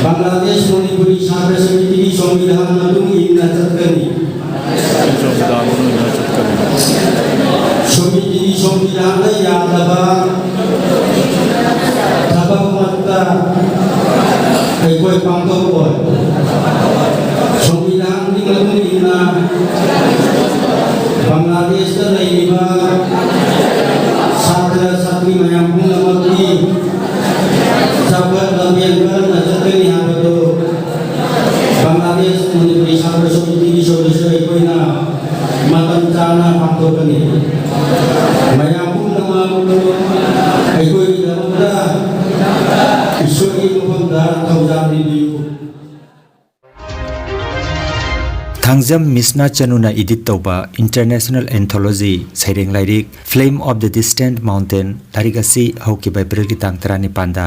ꯕꯪꯒ꯭ꯂꯥꯗꯦꯁ ꯃꯅꯤꯄꯨꯔꯤ ꯁꯥꯇ꯭ꯔ ꯁꯃꯤꯇꯤꯒꯤ ꯁꯪꯕꯤꯙꯥꯟ ꯃꯇꯨꯡ ꯏꯟꯅ ꯆꯠꯀꯅꯤ꯫ ꯁꯪꯕꯤꯙꯥꯟ ꯃꯇꯨꯡ ꯏꯟꯅ ꯆꯠꯀꯅꯤ꯫ ꯁꯃꯤꯇꯤꯒꯤ ꯁꯪꯕꯤꯙꯥꯟꯗ ꯌꯥꯗꯕ ꯊꯕꯛ ꯑꯃꯠꯇ ꯑꯩꯈꯣꯏ ꯄꯥꯡꯊꯣꯛꯑꯣꯏ꯫ ꯁꯪꯕꯤꯙꯥꯟꯒꯤ ꯃꯇꯨꯡ ꯏꯟꯅ ꯕꯪꯒ꯭ꯂꯥꯗꯦꯁꯇ ꯂꯩꯔꯤꯕ ꯁꯥꯇ꯭ꯔ ꯁꯥꯇ꯭ꯔꯤ ꯃꯌꯥꯝ ꯄꯨꯝꯅꯃꯛꯀꯤ ꯆꯥꯎꯈꯠ ꯂꯝꯖꯦꯜ ꯀꯔꯝꯅ ꯆꯠꯀꯅꯤ ꯍꯥꯏꯕꯗꯨ ꯕꯪꯒ꯭ꯂꯥꯗꯦꯁ ꯃꯅꯤꯄꯨꯔꯤ ꯁꯥꯇ꯭ꯔ ꯁꯃꯤꯇꯤꯒꯤ ꯁꯣꯏꯗꯁꯨ ꯑꯩꯈꯣꯏꯅ ꯃꯇꯝ ꯆꯥꯅ ꯄꯥꯡꯊꯣꯛꯀꯅꯤ꯫ ꯃꯌꯥꯝ ꯄꯨꯝꯅꯃꯛ ꯑꯩꯈꯣꯏꯒꯤꯗꯃꯛꯇ ꯏꯁꯣꯔꯒꯤ ꯃꯐꯝꯗ ꯊꯧꯖꯥꯜ ꯄꯤꯕꯤꯌꯨ꯫ ꯊꯥꯡꯖꯝ ꯃꯤꯁꯅꯥ ꯆꯅꯨꯅ ꯏꯗꯤꯠ ꯇꯧꯕ ꯏꯟꯇꯔꯅꯦꯁꯅꯦꯜ ꯑꯦꯟꯊꯣꯂꯣꯖꯤ ꯁꯩꯔꯦꯡ ꯂꯥꯏꯔꯤꯛ Flame of the Distant Mountain ꯂꯥꯏꯔꯤꯛ ꯑꯁꯤ ꯍꯧꯈꯤꯕ ꯑꯦꯄ꯭ꯔꯤꯜꯒꯤ ꯇꯥꯡ ꯇꯔꯥꯅꯤꯄꯥꯟꯗ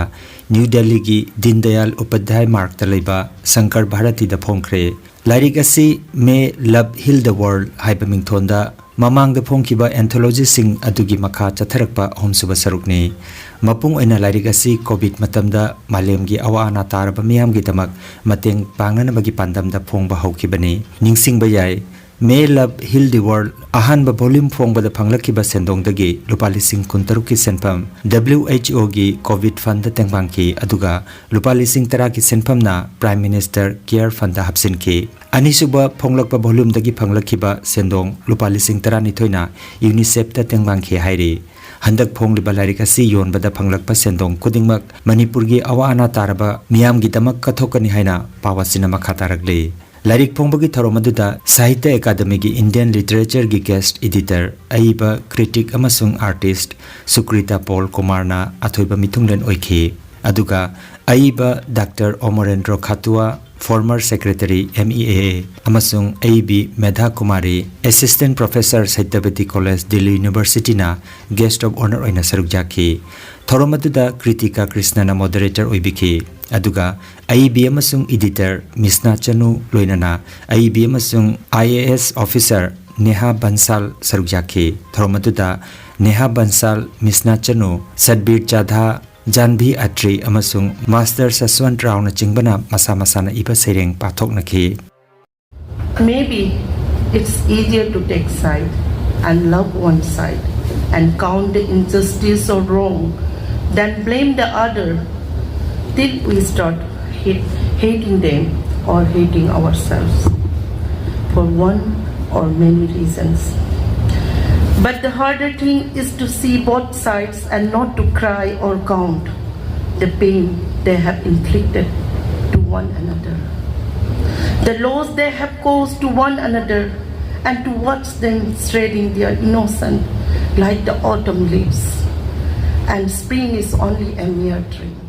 ꯅ꯭ꯌꯨ ꯗꯦꯜꯂꯤꯒꯤ ꯗꯤꯟ ꯗꯌꯥꯜ ꯎꯄꯥꯙ꯭ꯌꯥꯌ ꯃꯥꯔꯒꯇ ꯂꯩꯕ ꯁꯪꯀꯔ ꯚꯥꯔꯇꯤꯗ ꯐꯣꯡꯈ꯭ꯔꯦ꯫ ꯂꯥꯏꯔꯤꯛ ꯑꯁꯤ May Love Heal the World ꯍꯥꯏꯕ ꯃꯤꯡꯊꯣꯟꯗ ꯃꯃꯥꯡꯗ ꯐꯣꯡꯈꯤꯕ ꯑꯦꯟꯊꯣꯂꯣꯖꯤꯁꯤꯡ ꯑꯗꯨꯒꯤ ꯃꯈꯥ ꯆꯠꯊꯔꯛꯄ ꯑꯍꯨꯝꯁꯨꯕ ꯁꯔꯨꯛꯅꯤ꯫ ꯃꯄꯨꯡ ꯑꯣꯏꯅ ꯂꯥꯏꯔꯤꯛ ꯑꯁꯤ ꯀꯣꯚꯤꯗ ꯃꯇꯝꯗ ꯃꯥꯂꯦꯝꯒꯤ ꯑꯋꯥ ꯑꯅꯥ ꯇꯥꯔꯕ ꯃꯤꯌꯥꯝꯒꯤꯗꯃꯛ ꯃꯇꯦꯡ ꯄꯥꯡꯅꯅꯕꯒꯤ ꯄꯥꯟꯗꯝꯗ ꯐꯣꯡꯕ ꯍꯧꯈꯤꯕꯅꯤ꯫ ꯅꯤꯡꯁꯤꯡꯕ ꯌꯥꯏ, May Love Heal the World ꯑꯍꯥꯟꯕ volume ꯐꯣꯡꯕꯗ ꯐꯪꯂꯛꯈꯤꯕ ꯁꯦꯟꯗꯣꯡꯗꯒꯤ ꯂꯨꯄꯥ ꯂꯤꯁꯤꯡ ꯀꯨꯟꯇꯔꯨꯛꯀꯤ ꯁꯦꯟꯐꯝ W H O ꯒꯤ COVID fundꯗ ꯇꯦꯡꯕꯥꯡꯈꯤ, ꯑꯗꯨꯒ ꯂꯨꯄꯥ ꯂꯤꯁꯤꯡ ꯇꯔꯥꯒꯤ ꯁꯦꯟꯐꯝꯅ Prime Minister Care Fundꯗ ꯍꯥꯞꯆꯤꯟꯈꯤ꯫ ꯑꯅꯤꯁꯨꯕ ꯐꯣꯡꯂꯛꯄ volumeꯗꯒꯤ ꯐꯪꯂꯛꯈꯤꯕ ꯁꯦꯟꯗꯣꯡ ꯂꯨꯄꯥ ꯂꯤꯁꯤꯡ ꯇꯔꯥꯅꯤꯊꯣꯏꯅ UNICEFꯇ ꯇꯦꯡꯕꯥꯡꯈꯤ ꯍꯥꯏꯔꯤ꯫ ꯍꯟꯗꯛ ꯐꯣꯡꯂꯤꯕ ꯂꯥꯏꯔꯤꯛ ꯑꯁꯤ ꯌꯣꯟꯕꯗ ꯐꯪꯂꯛꯄ ꯁꯦꯟꯗꯣꯡ ꯈꯨꯗꯤꯡꯃꯛ ꯃꯅꯤꯄꯨꯔꯒꯤ ꯑꯋꯥ ꯑꯅꯥ ꯇꯥꯔꯕ ꯃꯤꯌꯥꯝꯒꯤꯗꯃꯛ ꯀꯠꯊꯣꯛꯀꯅꯤ ꯍꯥꯏꯅ ꯄꯥꯎ ꯑꯁꯤꯅ ꯃꯈꯥ ꯇꯥꯔꯛꯂꯤ꯫ ꯂꯥꯏꯔꯤꯛ ꯐꯣꯡꯕꯒꯤ ꯊꯧꯔꯝ ꯑꯗꯨꯗ ꯁꯥꯍꯤꯇ꯭ꯌ ꯑꯦꯀꯥꯗꯃꯤꯒꯤ Indian Literatureꯒꯤ guest editor, ꯑꯏꯕ, critic ꯑꯃꯁꯨꯡ artist ꯁꯨꯀ꯭ꯔꯤꯇꯥ ꯄꯣꯜ ꯀꯨꯃꯥꯔꯅ ꯑꯊꯣꯏꯕ ꯃꯤꯊꯨꯡꯂꯦꯟ ꯑꯣꯏꯈꯤ꯫ ꯑꯗꯨꯒ ꯑꯏꯕ Doctor ꯑꯃꯔꯦꯟꯗ꯭ꯔ ꯈꯥꯇꯨꯋꯥ, former secretary M E A A, ꯑꯃꯁꯨꯡ ꯑꯏꯕꯤ ꯃꯦꯙꯥ Kumari, assistant professor ꯁꯇ꯭ꯌꯕꯇꯤ College, Delhi Universityꯅ guest of honour ꯑꯣꯏꯅ ꯁꯔꯨꯛ ꯌꯥꯈꯤ꯫ ꯊꯧꯔꯝ ꯑꯗꯨꯗ ꯀ꯭ꯔꯤꯇꯤꯀꯥ ꯀ꯭ꯔꯤꯁꯅꯅ moderator ꯑꯣꯏꯕꯤꯈꯤ, ꯑꯗꯨꯒ ꯑꯏꯕꯤ ꯑꯃꯁꯨꯡ editor ꯃꯤꯁꯅꯥ ꯆꯅꯨ, ꯂꯣꯏꯅꯅ ꯑꯏꯕꯤ ꯑꯃꯁꯨꯡ I A S officer ꯅꯦꯍꯥ ꯕꯟꯁꯥꯜ ꯁꯔꯨꯛ ꯌꯥꯈꯤ꯫ ꯊꯧꯔꯝ ꯑꯗꯨꯗ ꯅꯦꯍꯥ ꯕꯟꯁꯥꯜ, ꯃꯤꯁꯅꯥ ꯆꯅꯨ, ꯁꯠꯕꯤꯔ ꯆꯥꯙꯥ, ꯖꯥꯟꯚꯤ ꯑꯇ꯭ꯔꯤ ꯑꯃꯁꯨꯡ Master ꯁꯁꯋꯟꯠ ꯔꯥꯎꯅꯆꯤꯡꯕꯅ ꯃꯁꯥ ꯃꯁꯥꯅ ꯏꯕ ꯁꯩꯔꯦꯡ ꯄꯥꯊꯣꯛꯅꯈꯤ꯫ Maybe it's easier to take side and love one side and count the injustice or wrong than blame the other till we start hate, hating them or hating ourselves for one or many reasons. But the harder thing is to see both sides and not to cry or count the pain they have inflicted to one another, the loss they have caused to one another, and to watch them shedding their innocence like the autumn leaves, and spring is only a mere dream.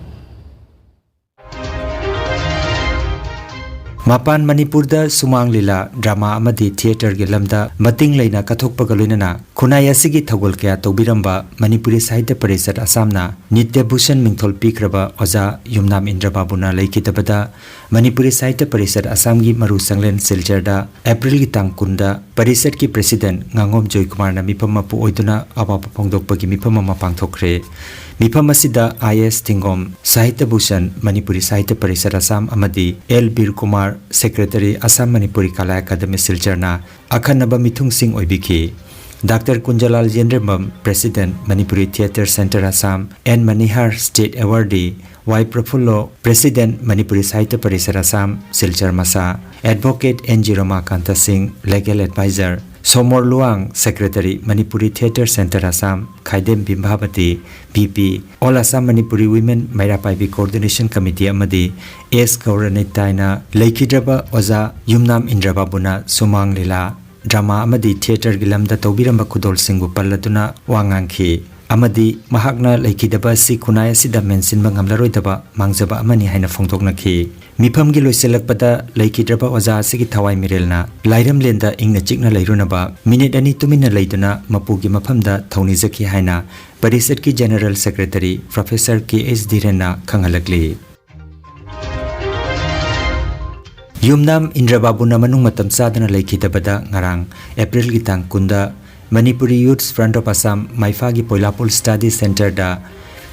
ꯃꯄꯥꯟ ꯃꯅꯤꯄꯨꯔꯗ ꯁꯨꯃꯥꯡ ꯂꯤꯂꯥ, drama ꯑꯃꯗꯤ theatreꯒꯤ ꯂꯝꯗ ꯃꯇꯤꯡ ꯂꯩꯅ ꯀꯠꯊꯣꯛꯄꯒ ꯂꯣꯏꯅꯅ ꯈꯨꯟꯅꯥꯏ ꯑꯁꯤꯒꯤ ꯊꯧꯒꯜ ꯀꯌꯥ ꯇꯧꯕꯤꯔꯝꯕ ꯃꯅꯤꯄꯨꯔꯤ ꯁꯥꯍꯤꯇ꯭ꯌ ꯄꯔꯤꯁꯠ ꯑꯁꯥꯝꯅ ꯅꯤꯇ꯭ꯌ ꯚꯨꯁꯟ ꯃꯤꯡꯊꯣꯜ ꯄꯤꯈ꯭ꯔꯕ ꯑꯣꯖꯥ ꯌꯨꯝꯅꯥꯝ ꯏꯟꯗ꯭ꯔ ꯕꯥꯕꯨꯅ ꯂꯩꯈꯤꯗꯕꯗ ꯃꯅꯤꯄꯨꯔꯤ ꯁꯥꯍꯤꯇ꯭ꯌ ꯄꯔꯤꯁꯠ ꯑꯁꯥꯝꯒꯤ ꯃꯔꯨ ꯁꯪꯂꯦꯟ ꯁꯤꯜꯆꯔꯗ Aprilꯒꯤ ꯇꯥꯡ ꯀꯨꯟꯗ ꯄꯔꯤꯁꯠꯀꯤ president ꯉꯥꯉꯣꯝ ꯖꯣꯏꯀꯨꯃꯥꯔꯅ ꯃꯤꯐꯝ ꯃꯄꯨ ꯑꯣꯏꯗꯨꯅ ꯑꯋꯥꯕ ꯐꯣꯡꯗꯣꯛꯄꯒꯤ ꯃꯤꯐꯝ ꯑꯃ ꯄꯥꯡꯊꯣꯛꯈ꯭ꯔꯦ꯫ ꯃꯤꯐꯝ ꯑꯁꯤꯗ I A S ꯊꯤꯡꯒꯣꯝ, ꯁꯥꯍꯤꯇ꯭ꯌ ꯚꯨꯁꯟ, ꯃꯅꯤꯄꯨꯔꯤ ꯁꯥꯍꯤꯇ꯭ꯌ ꯄꯔꯤꯁꯠ ꯑꯁꯥꯝ ꯑꯃꯗꯤ L Bir Kumar, Secretary, Assam Manipuri Kala Academy, Silchar ꯅ ꯑꯈꯟꯅꯕ ꯃꯤꯊꯨꯡꯁꯤꯡ ꯑꯣꯏꯕꯤꯈꯤ꯫ Doctor Kunjalal Yendrembam, President, Manipuri Theatre Centre, Assam, N Manihar, State Awardee, Y Prafullo, President, Manipuri Sahitya Parishad, Assam, Silchar ꯃꯁꯥ, Advocate N G Ramakanta Singh, Legal Advisor, Somor Luang, Secretary, Manipuri Theatre Centre, Assam, Khaidem Bimbhavati, B P, All Assam Manipuri Women ꯃꯩꯔꯥ ꯄꯥꯏꯕꯤ Coordination Committee ꯑꯃꯗꯤ S Gauranitai ꯅ ꯂꯩꯈꯤꯗ꯭ꯔꯕ ꯑꯣꯖꯥ ꯌꯨꯝꯅꯥꯝ ꯏꯟꯗ꯭ꯔꯕꯥꯕꯨꯅ ꯁꯨꯃꯥꯡ ꯂꯤꯂꯥ, drama ꯑꯃꯗꯤ theatre ꯒꯤ ꯂꯝꯗ ꯇꯧꯕꯤꯔꯝꯕ ꯈꯨꯗꯣꯜꯁꯤꯡꯕꯨ ꯄꯜꯂꯗꯨꯅ ꯋꯥ ꯉꯥꯡꯈꯤ꯫ ꯑꯃꯗꯤ ꯃꯍꯥꯛꯅ ꯂꯩꯈꯤꯗꯕ ꯑꯁꯤ ꯈꯨꯟꯅꯥꯏ ꯑꯁꯤꯗ ꯃꯦꯟꯁꯤꯟꯕ ꯉꯝꯂꯔꯣꯏꯗꯕ ꯃꯥꯡꯖꯕ ꯑꯃꯅꯤ ꯍꯥꯏꯅ ꯐꯣꯡꯗꯣꯛꯅꯈꯤ꯫ ꯃꯤꯐꯝꯒꯤ ꯂꯣꯏꯁꯤꯜꯂꯛꯄꯗ ꯂꯩꯈꯤꯗ꯭ꯔꯕ ꯑꯣꯖꯥ ꯑꯁꯤꯒꯤ ꯊꯋꯥꯏ ꯃꯤꯔꯦꯜꯅ ꯂꯥꯏꯔꯝꯂꯦꯟꯗ ꯏꯪꯅ ꯆꯤꯛꯅ ꯂꯩꯔꯨꯅꯕ ꯃꯤꯅꯤꯠ ꯑꯅꯤ ꯇꯨꯃꯤꯟꯅ ꯂꯩꯗꯨꯅ ꯃꯄꯨꯒꯤ ꯃꯐꯝꯗ ꯊꯧꯅꯤꯖꯈꯤ ꯍꯥꯏꯅ ꯄꯔꯤꯁꯠꯀꯤ General Secretary Professor K H ꯙꯤꯔꯦꯟꯅ ꯈꯪꯍꯜꯂꯛꯂꯤ꯫ ꯌꯨꯝꯅꯥꯝ ꯏꯟꯗ꯭ꯔꯕꯥꯕꯨꯅ ꯃꯅꯨꯡ ꯃꯇꯝ ꯆꯥꯗꯅ ꯂꯩꯈꯤꯗꯕꯗ ꯉꯔꯥꯡ ꯑꯦꯄ꯭ꯔꯤꯜꯒꯤ ꯇꯥꯡ ꯀꯨꯟꯗ Manipuri Youths Front of Assam ꯃꯥꯏꯐꯥꯒꯤ ꯄꯣꯏꯂꯥꯄꯨꯜ Study Centre the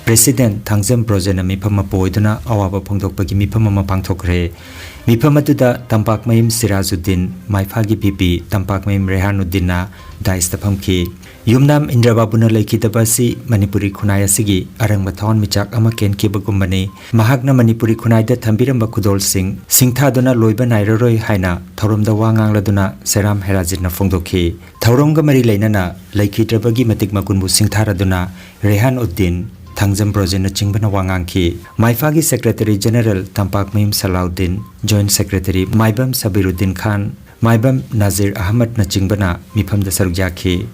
President Thangjam ꯕ꯭ꯔꯣꯖꯦꯟꯅ ꯃꯤꯐꯝ ꯃꯄꯨ ꯑꯣꯏꯗꯨꯅ ꯑꯋꯥꯕ ꯐꯣꯡꯗꯣꯛꯄꯒꯤ ꯃꯤꯐꯝ ꯑꯃ ꯄꯥꯡꯊꯣꯛꯈ꯭ꯔꯦ꯫ ꯃꯤꯐꯝ ꯑꯗꯨꯗ ꯇꯝꯄꯥꯛꯃꯌꯨꯝ ꯁꯤꯔꯥꯖꯨꯗꯤꯟ, ꯃꯥꯏꯐꯥꯒꯤ V P ꯇꯝꯄꯥꯛꯃꯌꯨꯝ ꯔꯦꯍꯥꯅꯨꯗꯤꯟꯅ dais ꯇ ꯐꯝꯈꯤ꯫ ꯌꯨꯝꯅꯥꯝ ꯏꯟꯗ꯭ꯔꯕꯥꯕꯨꯅ ꯂꯩꯈꯤꯗꯕ ꯑꯁꯤ ꯃꯅꯤꯄꯨꯔꯤ ꯈꯨꯟꯅꯥꯏ ꯑꯁꯤꯒꯤ ꯑꯔꯪꯕ ꯊꯋꯥꯟꯃꯤꯆꯥꯛ ꯑꯃ ꯀꯦꯟꯈꯤꯕꯒꯨꯝꯕꯅꯤ꯫ ꯃꯍꯥꯛꯅ ꯃꯅꯤꯄꯨꯔꯤ ꯈꯨꯟꯅꯥꯏꯗ ꯊꯝꯕꯤꯔꯝꯕ ꯈꯨꯗꯣꯜꯁꯤꯡ ꯁꯤꯡꯊꯥꯗꯨꯅ ꯂꯣꯏꯕ ꯅꯥꯏꯔꯔꯣꯏ ꯍꯥꯏꯅ ꯊꯧꯔꯝꯗ ꯋꯥ ꯉꯥꯡꯂꯗꯨꯅ ꯁꯦꯔꯥꯝ ꯍꯦꯔꯥꯖꯤꯠꯅ ꯐꯣꯡꯗꯣꯛꯈꯤ꯫ ꯊꯧꯔꯝꯒ ꯃꯔꯤ ꯂꯩꯅꯅ ꯂꯩꯈꯤꯗ꯭ꯔꯕꯒꯤ ꯃꯇꯤꯛ ꯃꯒꯨꯟꯕꯨ ꯁꯤꯡꯊꯥꯔꯗꯨꯅ ꯔꯦꯍꯥꯟ ꯎꯗꯤꯟ, ꯊꯥꯡꯖꯝ ꯕ꯭ꯔꯣꯖꯦꯟꯅꯆꯤꯡꯕꯅ ꯋꯥ ꯉꯥꯡꯈꯤ꯫ ꯃꯥꯏꯐꯥꯒꯤ Secretary General ꯇꯝꯄꯥꯛꯃꯌꯨꯝ ꯁꯂꯥꯎꯗꯤꯟ, Joint Secretary ꯃꯥꯏꯕꯝ ꯁꯕꯤꯔꯨꯗꯤꯟ ꯈꯥꯟ, ꯃꯥꯏꯕꯝ ꯅꯥꯖꯤꯔ ꯑꯍꯃꯗꯅꯆꯤꯡꯕꯅ ꯃꯤꯐꯝꯗ ꯁꯔꯨꯛ ꯌꯥꯈꯤ꯫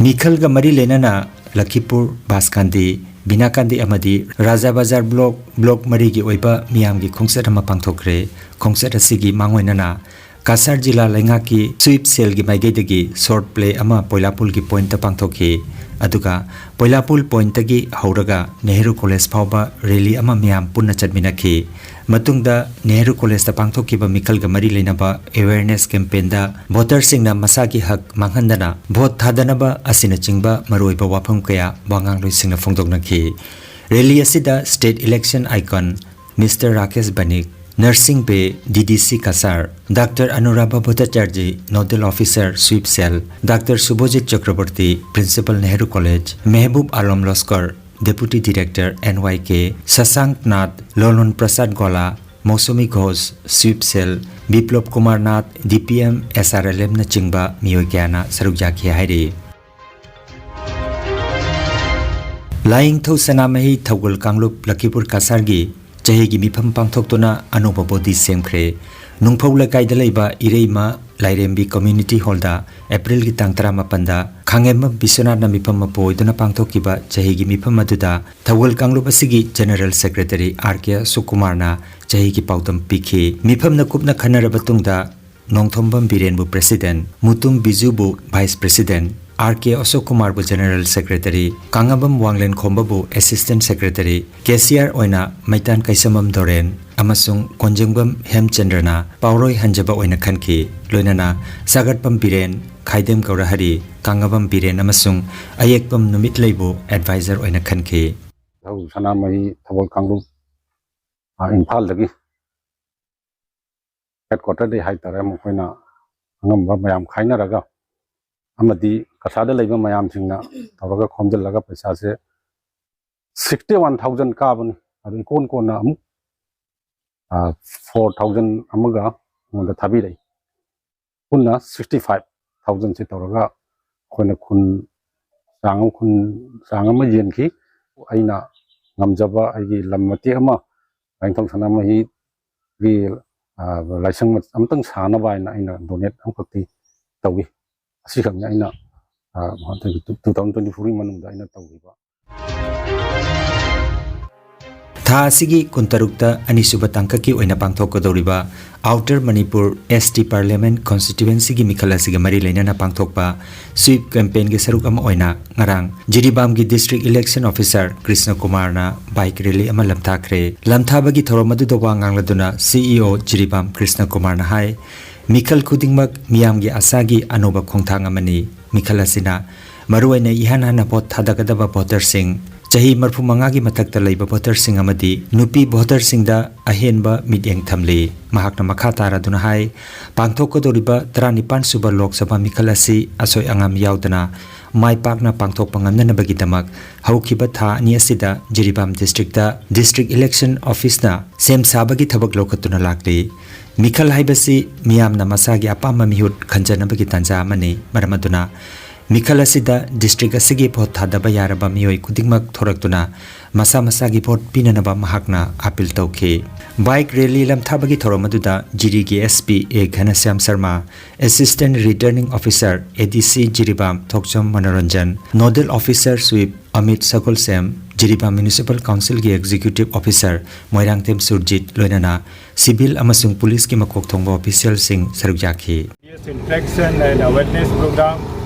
ꯃꯤꯈꯜꯒ ꯃꯔꯤ ꯂꯩꯅꯅ ꯂꯈꯤꯄꯨꯔ, ꯕꯥꯁꯀꯥꯟꯗꯤ, ꯕꯤꯅꯥꯀꯥꯟꯗꯤ ꯑꯃꯗꯤ ꯔꯥꯖꯥ ꯕꯖꯥꯔ block, block ꯃꯔꯤꯒꯤ ꯑꯣꯏꯕ ꯃꯤꯌꯥꯝꯒꯤ ꯈꯣꯡꯆꯠ ꯑꯃ ꯄꯥꯡꯊꯣꯛꯈ꯭ꯔꯦ꯫ ꯈꯣꯡꯆꯠ ꯑꯁꯤꯒꯤ ꯃꯥꯡꯑꯣꯏꯅꯅ ꯀꯁꯥꯔ ꯖꯤꯂꯥ ꯂꯩꯉꯥꯛꯀꯤ sweep cell ꯒꯤ ꯃꯥꯏꯀꯩꯗꯒꯤ short play ꯑꯃ ꯄꯣꯏꯂꯥꯄꯨꯜꯒꯤ point ꯇ ꯄꯥꯡꯊꯣꯛꯈꯤ꯫ ꯑꯗꯨꯒ ꯄꯣꯏꯂꯥꯄꯨꯜ point ꯇꯒꯤ ꯍꯧꯔꯒ ꯅꯦꯍꯔꯨ College ꯐꯥꯎꯕ rally ꯑꯃ ꯃꯤꯌꯥꯝ ꯄꯨꯟꯅ ꯆꯠꯃꯤꯟꯅꯈꯤ꯫ ꯃꯇꯨꯡꯗ ꯅꯦꯍꯔꯨ College ꯇ ꯄꯥꯡꯊꯣꯛꯈꯤꯕ ꯃꯤꯈꯜꯒ ꯃꯔꯤ ꯂꯩꯅꯕ awareness campaign ꯗ voter ꯁꯤꯡꯅ ꯃꯁꯥꯒꯤ ꯍꯛ ꯃꯥꯡꯍꯟꯗꯅ vote ꯊꯥꯗꯅꯕ ꯑꯁꯤꯅꯆꯤꯡꯕ ꯃꯔꯨꯑꯣꯏꯕ ꯋꯥꯐꯝ ꯀꯌꯥ ꯋꯥꯉꯥꯡꯂꯣꯏꯁꯤꯡꯅ ꯐꯣꯡꯗꯣꯛꯅꯈꯤ꯫ Rally ꯑꯁꯤꯗ state election icon Mister Rakesh Banik, Nursing Bay, D D C Cachar, Doctor Anurabha Bhattacharjee, Nodal Officer, Sweep Cell, Doctor Subhajit Chakraborty, Principal, Nehru College, Mehboob Alam Laskar, Deputy Director, N Y K, Shashank Nath, Lolon Prasad Gola, Mousumi Ghosh, Sweep Cell, Biplab Kumar Nath, D P M, S R L M ꯅꯆꯤꯡꯕ ꯃꯤꯑꯣꯏ ꯀꯌꯥꯅ ꯁꯔꯨꯛ ꯌꯥꯈꯤ ꯍꯥꯏꯔꯤ꯫ ꯂꯥꯏꯌꯦꯡꯊꯧ ꯁꯅꯥꯃꯍꯤ ꯊꯧꯒꯜ ꯀꯥꯡꯂꯨꯞ ꯂꯈꯤꯄꯨꯔ ꯀꯁꯥꯔꯒꯤ ꯆꯍꯤꯒꯤ ꯃꯤꯐꯝ ꯄꯥꯡꯊꯣꯛꯇꯨꯅ ꯑꯅꯧꯕ body ꯁꯦꯝꯈ꯭ꯔꯦ꯫ ꯅꯨꯡꯐꯧ ꯂꯩꯀꯥꯏꯗ ꯂꯩꯕ ꯏꯔꯩꯃ ꯂꯥꯏꯔꯦꯝꯕꯤ community hall ꯗ April ꯒꯤ ꯇꯥꯡ ꯇꯔꯥꯃꯥꯄꯟꯗ ꯈꯥꯡꯉꯦꯝꯕꯝ ꯕꯤꯁ꯭ꯋꯅꯥꯊꯅ ꯃꯤꯐꯝ ꯃꯄꯨ ꯑꯣꯏꯗꯨꯅ ꯄꯥꯡꯊꯣꯛꯈꯤꯕ ꯆꯍꯤꯒꯤ ꯃꯤꯐꯝ ꯑꯗꯨꯗ ꯊꯧꯒꯜ ꯀꯥꯡꯂꯨꯞ ꯑꯁꯤꯒꯤ General Secretary R K ꯑꯁꯣꯛ ꯀꯨꯃꯥꯔꯅ ꯆꯍꯤꯒꯤ ꯄꯥꯎꯗꯝ ꯄꯤꯈꯤ꯫ ꯃꯤꯐꯝꯅ ꯀꯨꯞꯅ ꯈꯟꯅꯔꯕ ꯇꯨꯡꯗ Nongthombam ꯕꯤꯔꯦꯟꯕꯨ President, Mutum ꯕꯤꯖꯨꯕꯨ Vice President, R K ꯑꯁꯣꯛ ꯀꯨꯃꯥꯔꯕꯨ General Secretary, ꯀꯥꯡꯉꯕꯝ ꯋꯥꯡꯂꯦꯟ ꯈꯣꯝꯕꯕꯨ Assistant Secretary, cashier ꯑꯣꯏꯅ ꯃꯩꯇꯥꯟ ꯀꯩꯁꯝꯕꯝ ꯗꯣꯔꯦꯟ ꯑꯃꯁꯨꯡ ꯀꯣꯟꯖꯦꯡꯕꯝ ꯍꯦꯝꯆꯟꯗ꯭ꯔꯅ ꯄꯥꯎꯔꯣꯏ ꯍꯟꯖꯕ ꯑꯣꯏꯅ ꯈꯟꯈꯤ꯫ ꯂꯣꯏꯅꯅ ꯁꯥꯒꯠꯄꯝ ꯕꯤꯔꯦꯟ, ꯈꯥꯏꯗꯦꯝ ꯒꯧꯔꯍꯔꯤ, ꯀꯥꯡꯉꯕꯝ ꯕꯤꯔꯦꯟ ꯑꯃꯁꯨꯡ ꯑꯌꯦꯛꯄꯝ ꯅꯨꯃꯤꯠꯂꯩꯕꯨ advisor ꯑꯣꯏꯅ ꯈꯟꯈꯤ꯫ ꯙꯧ ꯁꯅꯥꯃꯍꯤ ꯊꯧꯒꯜ ꯀꯥꯡꯂꯨꯞ, ꯑ, ꯏꯝꯐꯥꯜꯗꯒꯤ headquarter ꯗꯒꯤ ꯍꯥꯏꯇꯥꯔꯦ, ꯃꯈꯣꯏꯅ ꯑꯉꯝꯕ ꯃꯌꯥꯝ ꯈꯥꯏꯅꯔꯒ ꯑꯃꯗꯤ ꯀꯁꯥꯗ ꯂꯩꯕ ꯃꯌꯥꯝꯁꯤꯡꯅ ꯇꯧꯔꯒ ꯈꯣꯝꯖꯤꯜꯂꯒ ꯄꯩꯁꯥꯁꯦ sixty one thousand ꯀꯥꯕꯅꯤ꯫ ꯑꯗꯨ ꯏꯀꯣꯟ ꯀꯣꯟꯅ ꯑꯃꯨꯛ, ꯑ, four thousand ꯑꯃꯒ ꯑꯩꯉꯣꯟꯗ ꯊꯥꯕꯤꯔꯛꯏ꯫ ꯄꯨꯟꯅ sixty five thousand ꯁꯤ ꯇꯧꯔꯒ ꯑꯩꯈꯣꯏꯅ ꯈꯨꯟ ꯆꯥꯡ ꯑꯃ, ꯈꯨꯟ ꯆꯥꯡ ꯑꯃ ꯌꯦꯟꯈꯤ꯫ ꯑꯩꯅ ꯉꯝꯖꯕ ꯑꯩꯒꯤ ꯂꯝ ꯃꯇꯦꯛ ꯑꯃ ꯂꯥꯏꯅꯤꯡꯊꯧ ꯁꯅꯥꯃꯍꯤꯒꯤ, ꯑ, ꯂꯥꯏꯁꯪ ꯑꯃꯇꯪ ꯁꯥꯅꯕ ꯍꯥꯏꯅ ꯑꯩꯅ donate ꯑꯃꯈꯛꯇꯤ ꯇꯧꯏ꯫ ꯑꯁꯤꯈꯛꯅꯤ ꯑꯩꯅ, ꯑ, ꯍꯟꯗꯛꯀꯤ two thousand twenty four ꯒꯤ ꯃꯅꯨꯡꯗ ꯑꯩꯅ ꯇꯧꯈꯤꯕ꯫ ꯊꯥ ꯑꯁꯤꯒꯤ ꯀꯨꯟꯇꯔꯨꯛꯇ ꯑꯅꯤꯁꯨꯕ ꯇꯥꯡꯀꯛꯀꯤ ꯑꯣꯏꯅ ꯄꯥꯡꯊꯣꯛꯀꯗꯧꯔꯤꯕ Outer Manipur S T Parliament Constituency ꯒꯤ ꯃꯤꯈꯜ ꯑꯁꯤꯒ ꯃꯔꯤ ꯂꯩꯅꯅ ꯄꯥꯡꯊꯣꯛꯄ sweep campaign ꯒꯤ ꯁꯔꯨꯛ ꯑꯃ ꯑꯣꯏꯅ ꯉꯔꯥꯡ ꯖꯤꯔꯤꯕꯥꯝꯒꯤ District Election Officer ꯀ꯭ꯔꯤꯁꯅ ꯀꯨꯃꯥꯔꯅ bike rally ꯑꯃ ꯂꯝꯊꯥꯈ꯭ꯔꯦ꯫ ꯂꯝꯊꯥꯕꯒꯤ ꯊꯧꯔꯝ ꯑꯗꯨꯗ ꯋꯥ ꯉꯥꯡꯂꯗꯨꯅ C E O Jiribam Krishna ꯀꯨꯃꯥꯔꯅ ꯍꯥꯏ, ꯃꯤꯈꯜ ꯈꯨꯗꯤꯡꯃꯛ ꯃꯤꯌꯥꯝꯒꯤ ꯑꯁꯥꯒꯤ ꯑꯅꯧꯕ ꯈꯣꯡꯊꯥꯡ ꯑꯃꯅꯤ꯫ ꯃꯤꯈꯜ ꯑꯁꯤꯅ ꯃꯔꯨꯑꯣꯏꯅ ꯏꯍꯥꯟ ꯍꯥꯟꯅ vote ꯊꯥꯗꯒꯗꯕ voter ꯁꯤꯡ, ꯆꯍꯤ ꯃꯔꯤꯐꯨ ꯃꯉꯥꯒꯤ ꯃꯊꯛꯇ ꯂꯩꯕ ꯚꯣꯇꯔꯁꯤꯡ ꯑꯃꯗꯤ ꯅꯨꯄꯤ ꯚꯣꯇꯔꯁꯤꯡꯗ ꯑꯍꯦꯟꯕ ꯃꯤꯠꯌꯦꯡ ꯊꯝꯂꯤ꯫ ꯃꯍꯥꯛꯅ ꯃꯈꯥ ꯇꯥꯔꯗꯨꯅ ꯍꯥꯏ, ꯄꯥꯡꯊꯣꯛꯀꯗꯧꯔꯤꯕ ꯇꯔꯥꯅꯤꯄꯥꯟ ꯁꯨꯕ ꯂꯣꯛ ꯁꯚꯥ ꯃꯤꯈꯜ ꯑꯁꯤ ꯑꯁꯣꯏ ꯑꯉꯥꯝ ꯌꯥꯎꯗꯅ ꯃꯥꯏ ꯄꯥꯛꯅ ꯄꯥꯡꯊꯣꯛꯄ ꯉꯝꯅꯅꯕꯒꯤꯗꯃꯛ ꯍꯧꯈꯤꯕ ꯊꯥ ꯑꯅꯤ ꯑꯁꯤꯗ ꯖꯤꯔꯤꯕꯥꯝ ꯗꯤꯁꯇ꯭ꯔꯤꯛꯇ ꯗꯤꯁꯇ꯭ꯔꯤꯛ ꯏꯂꯦꯛꯁꯟ ꯑꯣꯐꯤꯁꯅ ꯁꯦꯝ ꯁꯥꯕꯒꯤ ꯊꯕꯛ ꯂꯧꯈꯠꯇꯨꯅ ꯂꯥꯛꯂꯤ꯫ ꯃꯤꯈꯜ ꯍꯥꯏꯕꯁꯤ ꯃꯤꯌꯥꯝꯅ ꯃꯁꯥꯒꯤ ꯑꯄꯥꯝꯕ ꯃꯤꯍꯨꯠ ꯈꯟꯖꯅꯕꯒꯤ ꯇꯥꯟꯖꯥ ꯑꯃꯅꯤ꯫ ꯃꯔꯝ ꯑꯗꯨꯅ ꯃꯤꯈꯜ ꯑꯁꯤꯗ ꯗꯤꯁꯇ꯭ꯔꯤꯛ ꯑꯁꯤꯒꯤ ꯚꯣꯠ ꯊꯥꯗꯕ ꯌꯥꯔꯕ ꯃꯤꯑꯣꯏ ꯈꯨꯗꯤꯡꯃꯛ ꯊꯣꯔꯛꯇꯨꯅ ꯃꯁꯥ ꯃꯁꯥꯒꯤ ꯚꯣꯠ ꯄꯤꯅꯅꯕ ꯃꯍꯥꯛꯅ ꯑꯥꯄꯤꯜ ꯇꯧꯈꯤ꯫ ꯕꯥꯏꯛ ꯔꯦꯂꯤ ꯂꯝꯊꯥꯕꯒꯤ ꯊꯧꯔꯝ ꯑꯗꯨꯗ ꯖꯤꯔꯤꯒꯤ S P A Ghanashyam Sharma, assistant returning officer, A D C Jiribam Thokchom Manoranjan, nodal officer SVEEP Amit Sagolsem, Jiribam municipal ꯀꯥꯎꯟꯁꯤꯜꯒꯤ ꯑꯦꯛꯖꯤꯀ꯭ꯌꯨꯇꯤꯚ ꯑꯣꯐꯤꯁꯥꯔ ꯃꯣꯏꯔꯥꯡꯊꯦꯝ ꯁꯨꯔꯖꯤꯠ, ꯂꯣꯏꯅꯅ ꯁꯤꯚꯤꯜ ꯑꯃꯁꯨꯡ ꯄꯨꯂꯤꯁꯀꯤ ꯃꯀꯣꯛ ꯊꯣꯡꯕ ꯑꯣꯐꯤꯁꯤꯌꯦꯜꯁꯤꯡ ꯁꯔꯨꯛ ꯌꯥꯈꯤ꯫ Yes, interaction and awareness program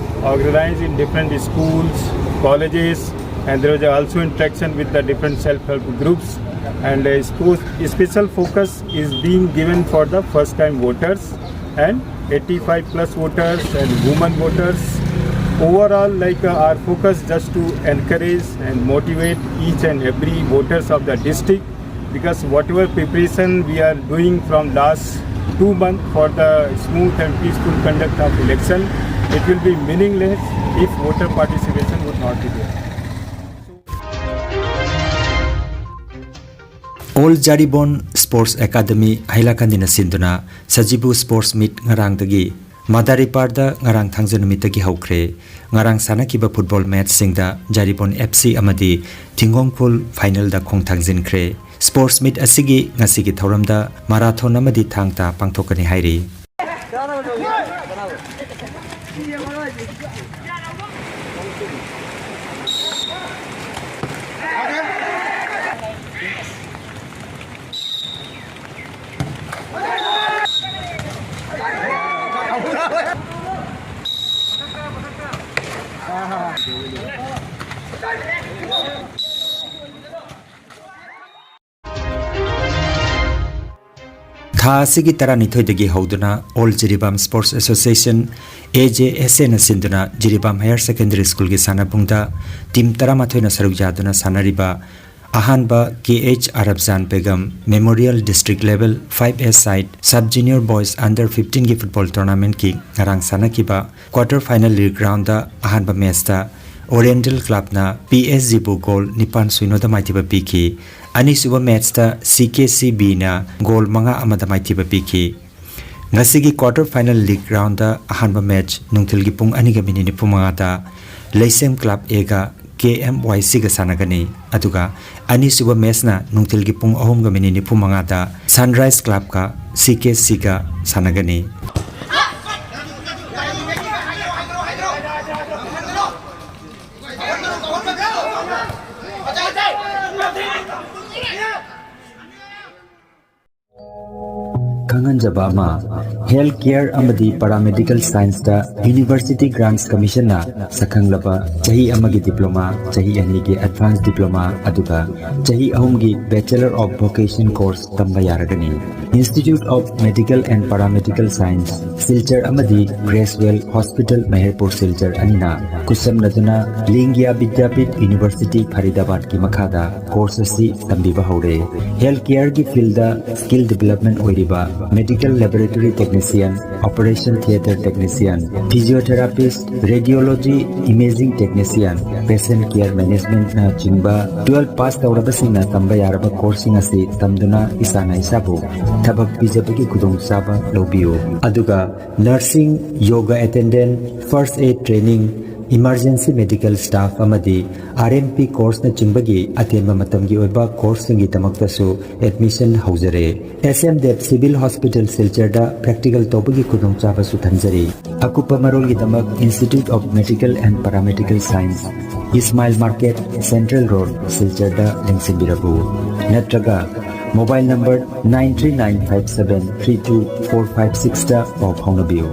organized in different schools, colleges, and there was also interaction with the different self-help groups. And a spo- special focus is being given for the first-time voters and eighty-five plus voters and women voters. Overall, like, uh, our focus just to encourage and motivate each and every voters of the district, because whatever preparation we are doing from last two months for the smooth and peaceful conduct of election, it will be meaningless if voter participation would not be there. All Jaribon sports academy ꯍꯩꯂꯥꯀꯟꯗꯤꯅ ꯁꯤꯟꯗꯨꯅ ꯁꯖꯤꯕꯨ sports meet ꯉꯔꯥꯡꯗꯒꯤ ꯃꯗꯥꯔꯤꯄꯥꯔꯗ ꯉꯔꯥꯡ ꯊꯥꯡꯖ ꯅꯨꯃꯤꯠꯇꯒꯤ ꯍꯧꯈ꯭ꯔꯦ꯫ ꯉꯔꯥꯡ ꯁꯥꯟꯅꯈꯤꯕ ꯐꯨꯠꯕꯣꯜ ꯃꯦꯠꯆꯁꯤꯡꯗ ꯖꯥꯔꯤꯕꯣꯟ ꯑꯦꯐ ꯁꯤ ꯑꯃꯗꯤ ꯊꯤꯡꯒꯣꯡꯈꯨꯜ ꯐꯥꯏꯅꯦꯜꯗ ꯈꯣꯡ ꯊꯥꯡꯖꯤꯟꯈ꯭ꯔꯦ꯫ ꯁ꯭ꯄꯣꯔꯠꯁ ꯃꯤꯠ ꯑꯁꯤꯒꯤ ꯉꯁꯤꯒꯤ ꯊꯧꯔꯝꯗ ꯃꯥꯔꯥꯊꯣꯟ ꯑꯃꯗꯤ ꯊꯥꯡ ꯇꯥ ꯄꯥꯡꯊꯣꯛꯀꯅꯤ ꯍꯥꯏꯔꯤ꯫ ꯊꯥ ꯑꯁꯤꯒꯤ ꯇꯔꯥꯅꯤꯊꯣꯏꯗꯒꯤ ꯍꯧꯗꯨꯅ All Jiribam Sports Association, A J S A ꯅ ꯁꯤꯟꯗꯨꯅ ꯖꯤꯔꯤꯕꯥꯝ Higher Secondary School ꯒꯤ ꯁꯥꯟꯅꯕꯨꯡꯗ team ꯇꯔꯥꯃꯥꯊꯣꯏꯅ ꯁꯔꯨꯛ ꯌꯥꯗꯨꯅ ꯁꯥꯟꯅꯔꯤꯕ ꯑꯍꯥꯟꯕ K H Arabjan Begum Memorial District Level five A side Sub Junior Boys Under fifteen ꯒꯤ football tournament ꯀꯤ ꯉꯔꯥꯡ ꯁꯥꯟꯅꯈꯤꯕ quarter final league round ꯗ ꯑꯍꯥꯟꯕ match ꯇ Oriental Club ꯅ P S G ꯕꯨ goal ꯅꯤꯄꯥꯟ ꯁꯤꯅꯣꯗ ꯃꯥꯏꯊꯤꯕ ꯄꯤꯈꯤ꯫ ꯑꯅꯤꯁꯨꯕ match ꯇ C K C B ꯅ goal ꯃꯉꯥ ꯑꯃꯗ ꯃꯥꯏꯊꯤꯕ ꯄꯤꯈꯤ꯫ ꯉꯁꯤꯒꯤ quarter final league round ꯗ ꯑꯍꯥꯟꯕ match ꯅꯨꯡꯊꯤꯜꯒꯤ ꯄꯨꯡ ꯑꯅꯤꯒ minute ꯅꯤꯐꯨ ꯃꯉꯥꯗ ꯂꯩꯁꯦꯝ Club A ꯒ K M Y C ꯒ ꯁꯥꯟꯅꯒꯅꯤ꯫ ꯑꯗꯨꯒ ꯑꯅꯤꯁꯨꯕ match ꯅ ꯅꯨꯡꯊꯤꯜꯒꯤ ꯄꯨꯡ ꯑꯍꯨꯝꯒ minute ꯅꯤꯐꯨ ꯃꯉꯥꯗ Sunrise Club ꯀ C K C ꯒ ꯁꯥꯟꯅꯒꯅꯤ꯫ ꯈꯪꯍꯟꯖꯕ ꯑꯃ, health care ꯑꯃꯗꯤ paramedical science ꯇ University Grants Commission ꯅ ꯁꯛꯈꯪꯂꯕ ꯆꯍꯤ ꯑꯃꯒꯤ diploma, ꯆꯍꯤ ꯑꯅꯤꯒꯤ advanced diploma, ꯑꯗꯨꯒ ꯆꯍꯤ ꯑꯍꯨꯝꯒꯤ Bachelor of Vocation course ꯇꯝꯕ ꯌꯥꯔꯒꯅꯤ꯫ Institute of Medical and Paramedical Science, Silchar ꯑꯃꯗꯤ Creswell Hospital ꯃꯍꯦꯔꯄꯨꯔ ꯁꯤꯜꯆꯔ ꯑꯅꯤꯅ ꯈꯨꯠꯁꯝꯅꯗꯨꯅ ꯂꯤꯡꯒꯤꯌꯥ ꯕꯤꯗ꯭ꯌꯥꯄꯤꯊ University ꯐꯔꯤꯗꯥꯕꯥꯗꯀꯤ ꯃꯈꯥꯗ course ꯑꯁꯤ ꯇꯝꯕꯤꯕ ꯍꯧꯔꯦ꯫ Health care ꯒꯤ field ꯗ skill development ꯑꯣꯏꯔꯤꯕ medical laboratory technician, operation theatre technician, physiotherapist, radiology, imaging technician, patient care management ꯅꯆꯤꯡꯕ twelve pass ꯇꯧꯔꯕꯁꯤꯡꯅ ꯇꯝꯕ ꯌꯥꯔꯕ course ꯁꯤꯡ ꯑꯁꯤ ꯇꯝꯗꯨꯅ ꯏꯁꯥꯅ ꯏꯁꯥꯕꯨ ꯊꯕꯛ ꯄꯤꯖꯕꯒꯤ ꯈꯨꯗꯣꯡꯆꯥꯕ ꯂꯧꯕꯤꯌꯨ꯫ ꯑꯗꯨꯒ nursing, yoga attendant, first aid training, emergency medical staff ꯑꯃꯗꯤ R M P course ꯅꯆꯤꯡꯕꯒꯤ ꯑꯇꯦꯟꯕ ꯃꯇꯝꯒꯤ ꯑꯣꯏꯕ course ꯁꯤꯡꯒꯤꯗꯃꯛꯇꯁꯨ admission ꯍꯧꯖꯔꯦ꯫ S M Dev Civil Hospital ꯁꯤꯜꯆꯔꯗ practical ꯇꯧꯕꯒꯤ ꯈꯨꯗꯣꯡꯆꯥꯕꯁꯨ ꯊꯝꯖꯔꯤ꯫ ꯑꯀꯨꯞꯄ ꯃꯔꯣꯜꯒꯤꯗꯃꯛ Institute of Medical and Paramedical Science, Ismail Market, Central Road, ꯁꯤꯜꯆꯔꯗ ꯂꯦꯡꯁꯤꯟꯕꯤꯔꯛꯎ꯫ ꯅꯠꯇ꯭ꯔꯒ mobile number nine three nine five seven three two four five six ꯇ ꯄꯥꯎ ꯐꯥꯎꯅꯕꯤꯌꯨ꯫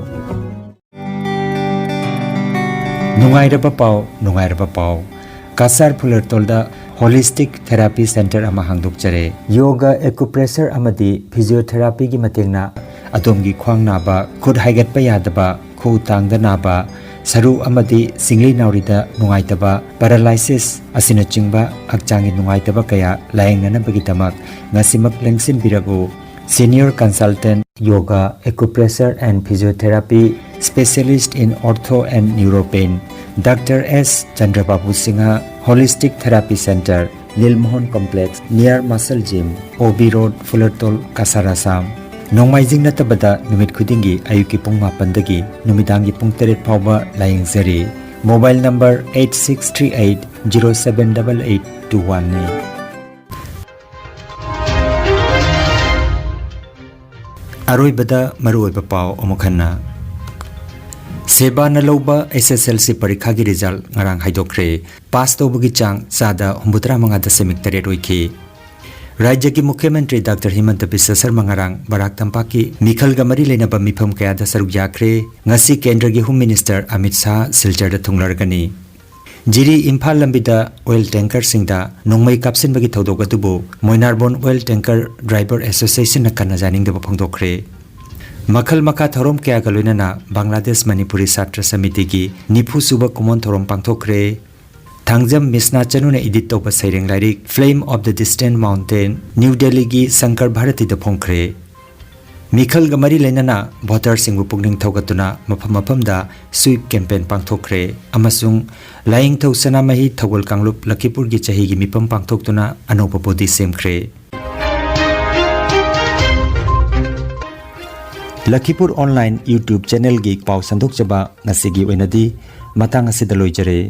ꯅꯨꯡꯉꯥꯏꯔꯕ ꯄꯥꯎ, ꯅꯨꯡꯉꯥꯏꯔꯕ ꯄꯥꯎ꯫ ꯀꯁꯥꯔ ꯐꯨꯂꯔꯇꯣꯜꯗ Holistic Therapy Center ꯑꯃ ꯍꯥꯡꯗꯣꯛꯆꯔꯦ꯫ ꯌꯣꯒ, ꯑꯦꯀꯨꯄ꯭ꯔꯦꯁꯔ ꯑꯃꯗꯤ ꯐꯤꯖꯤꯌꯣꯊꯦꯔꯥꯄꯤꯒꯤ ꯃꯇꯦꯡꯅ ꯑꯗꯣꯝꯒꯤ ꯈ꯭ꯋꯥꯡ ꯅꯥꯕ, ꯈꯨꯠ ꯍꯥꯏꯒꯠꯄ ꯌꯥꯗꯕ, ꯈꯨꯎ ꯇꯥꯡꯗ ꯅꯥꯕ, ꯁꯔꯨ ꯑꯃꯗꯤ ꯁꯤꯡꯂꯤ ꯅꯥꯎꯔꯤꯗ ꯅꯨꯡꯉꯥꯏꯇꯕ, ꯄꯦꯔꯥꯂꯥꯏꯁꯤꯁ ꯑꯁꯤꯅꯆꯤꯡꯕ ꯍꯛꯆꯥꯡꯒꯤ ꯅꯨꯡꯉꯥꯏꯇꯕ ꯀꯌꯥ ꯂꯥꯌꯦꯡꯅꯅꯕꯒꯤꯗꯃꯛ ꯉꯁꯤꯃꯛ ꯂꯦꯡꯁꯤꯟꯕꯤꯔꯛꯎ꯫ Senior Consultant Yoga, Acupressure and Physiotherapy, Specialist in Ortho and Neuropain, Doctor S Chandrababu Singha, Holistic Therapy Center, Lilmohon Complex, near Muscle Gym, O B Road, Fulertol, Kasar, Assam꯫ ꯅꯣꯡꯃꯥꯏꯖꯤꯡ ꯅꯠꯇꯕꯗ ꯅꯨꯃꯤꯠ ꯈꯨꯗꯤꯡꯒꯤ ꯑꯌꯨꯛꯀꯤ ꯄꯨꯡ ꯃꯥꯄꯟꯗꯒꯤ ꯅꯨꯃꯤꯗꯥꯡꯒꯤ ꯄꯨꯡ ꯇꯔꯦꯠ ꯐꯥꯎꯕ ꯂꯥꯌꯦꯡꯖꯔꯤ꯫ Mobile number eight six three eight zero seven double eight two one ꯅꯤ꯫ ꯑꯔꯣꯏꯕꯗ ꯃꯔꯨꯑꯣꯏꯕ ꯄꯥꯎ ꯑꯃꯨꯛ ꯍꯟꯅ꯫ ꯁꯦꯕꯥꯅ ꯂꯧꯕ S S L C ꯄꯔꯤꯈꯥꯒꯤ ꯔꯤꯖꯜ ꯉꯔꯥꯡ ꯍꯥꯏꯗꯣꯛꯈ꯭ꯔꯦ꯫ ꯄꯥꯁ ꯇꯧꯕꯒꯤ ꯆꯥꯡ ꯆꯥꯗ ꯍꯨꯝꯐꯨꯇꯔꯥ ꯃꯉꯥ ꯗꯁꯃꯤꯛ ꯇꯔꯦꯠ ꯑꯣꯏꯈꯤ꯫ ꯔꯥꯖ꯭ꯌꯒꯤ ꯃꯨꯈ꯭ꯌ ꯃꯟꯇ꯭ꯔꯤ ꯗꯥꯛꯇꯔ ꯍꯤꯃꯟꯇ ꯕꯤꯁ꯭ꯋ ꯁꯔꯃ ꯉꯔꯥꯡ ꯕꯔꯥꯛ ꯇꯝꯄꯥꯛꯀꯤ ꯃꯤꯈꯜꯒ ꯃꯔꯤ ꯂꯩꯅꯕ ꯃꯤꯐꯝ ꯀꯌꯥꯗ ꯁꯔꯨꯛ ꯌꯥꯈ꯭ꯔꯦ꯫ ꯉꯁꯤ ꯀꯦꯟꯗ꯭ꯔꯒꯤ ꯍꯣꯝ ꯃꯤꯅꯤꯁꯇꯔ ꯑꯃꯤꯠ ꯁꯥꯍ ꯁꯤꯜꯆꯔꯗ ꯊꯨꯡꯂꯔꯒꯅꯤ꯫ ꯖꯤꯔꯤ ꯏꯝꯐꯥꯜ ꯂꯝꯕꯤꯗ ꯑꯣꯏꯜ ꯇꯦꯡꯀꯔꯁꯤꯡꯗ ꯅꯣꯡꯃꯩ ꯀꯥꯞꯁꯤꯟꯕꯒꯤ ꯊꯧꯗꯣꯛ ꯑꯗꯨꯕꯨ ꯃꯣꯏꯅꯥꯔꯕꯣꯟ ꯑꯣꯏꯜ ꯇꯦꯡꯀꯔ ꯗ꯭ꯔꯥꯏꯚꯔ ꯑꯦꯁꯣꯁꯤꯌꯦꯁꯟꯅ ꯀꯟꯅ ꯌꯥꯅꯤꯡꯗꯕ ꯐꯣꯡꯗꯣꯛꯈ꯭ꯔꯦ꯫ ꯃꯈꯜ ꯃꯈꯥ ꯊꯧꯔꯝ ꯀꯌꯥꯒ ꯂꯣꯏꯅꯅ ꯕꯪꯒ꯭ꯂꯥꯗꯦꯁ ꯃꯅꯤꯄꯨꯔꯤ ꯁꯥꯇ꯭ꯔ ꯁꯃꯤꯇꯤꯒꯤ ꯅꯤꯐꯨ ꯁꯨꯕ ꯀꯨꯃꯣꯟ ꯊꯧꯔꯝ ꯄꯥꯡꯊꯣꯛꯈ꯭ꯔꯦ꯫ ꯊꯥꯡꯖꯝ ꯃꯤꯁꯅꯥ ꯆꯅꯨꯅ ꯏꯗꯤꯠ ꯇꯧꯕ ꯁꯩꯔꯦꯡ ꯂꯥꯏꯔꯤꯛ Flame of the Distant Mountain new ꯗꯦꯜꯂꯤꯒꯤ ꯁꯪꯀꯔ ꯚꯥꯔꯇꯤꯗ ꯐꯣꯡꯈ꯭ꯔꯦ꯫ ꯃꯤꯈꯜꯒ ꯃꯔꯤ ꯂꯩꯅꯅ ꯚꯣꯇꯔꯁꯤꯡꯕꯨ ꯄꯨꯛꯅꯤꯡ ꯊꯧꯒꯠꯇꯨꯅ ꯃꯐꯝ ꯃꯐꯝꯗ ꯁ꯭ꯋꯤꯞ ꯀꯦꯝꯄꯦꯟ ꯄꯥꯡꯊꯣꯛꯈ꯭ꯔꯦ ꯑꯃꯁꯨꯡ ꯂꯥꯏꯌꯦꯡꯊꯧ ꯁꯅꯥꯃꯍꯤ ꯊꯧꯒꯜ ꯀꯥꯡꯂꯨꯞ ꯂꯈꯤꯄꯨꯔꯒꯤ ꯆꯍꯤꯒꯤ ꯃꯤꯐꯝ ꯄꯥꯡꯊꯣꯛꯇꯨꯅ ꯑꯅꯧꯕ ꯕꯣꯗꯤ ꯁꯦꯝꯈ꯭ꯔꯦ꯫ ꯂꯈꯤꯄꯨꯔ ꯑꯣꯟꯂꯥꯏꯟ YouTube ꯆꯦꯅꯦꯜꯒꯤ ꯄꯥꯎ ꯁꯟꯗꯣꯛꯆꯕ ꯉꯁꯤꯒꯤ ꯑꯣꯏꯅꯗꯤ ꯃꯇꯥꯡ ꯑꯁꯤꯗ ꯂꯣꯏꯖꯔꯦ꯫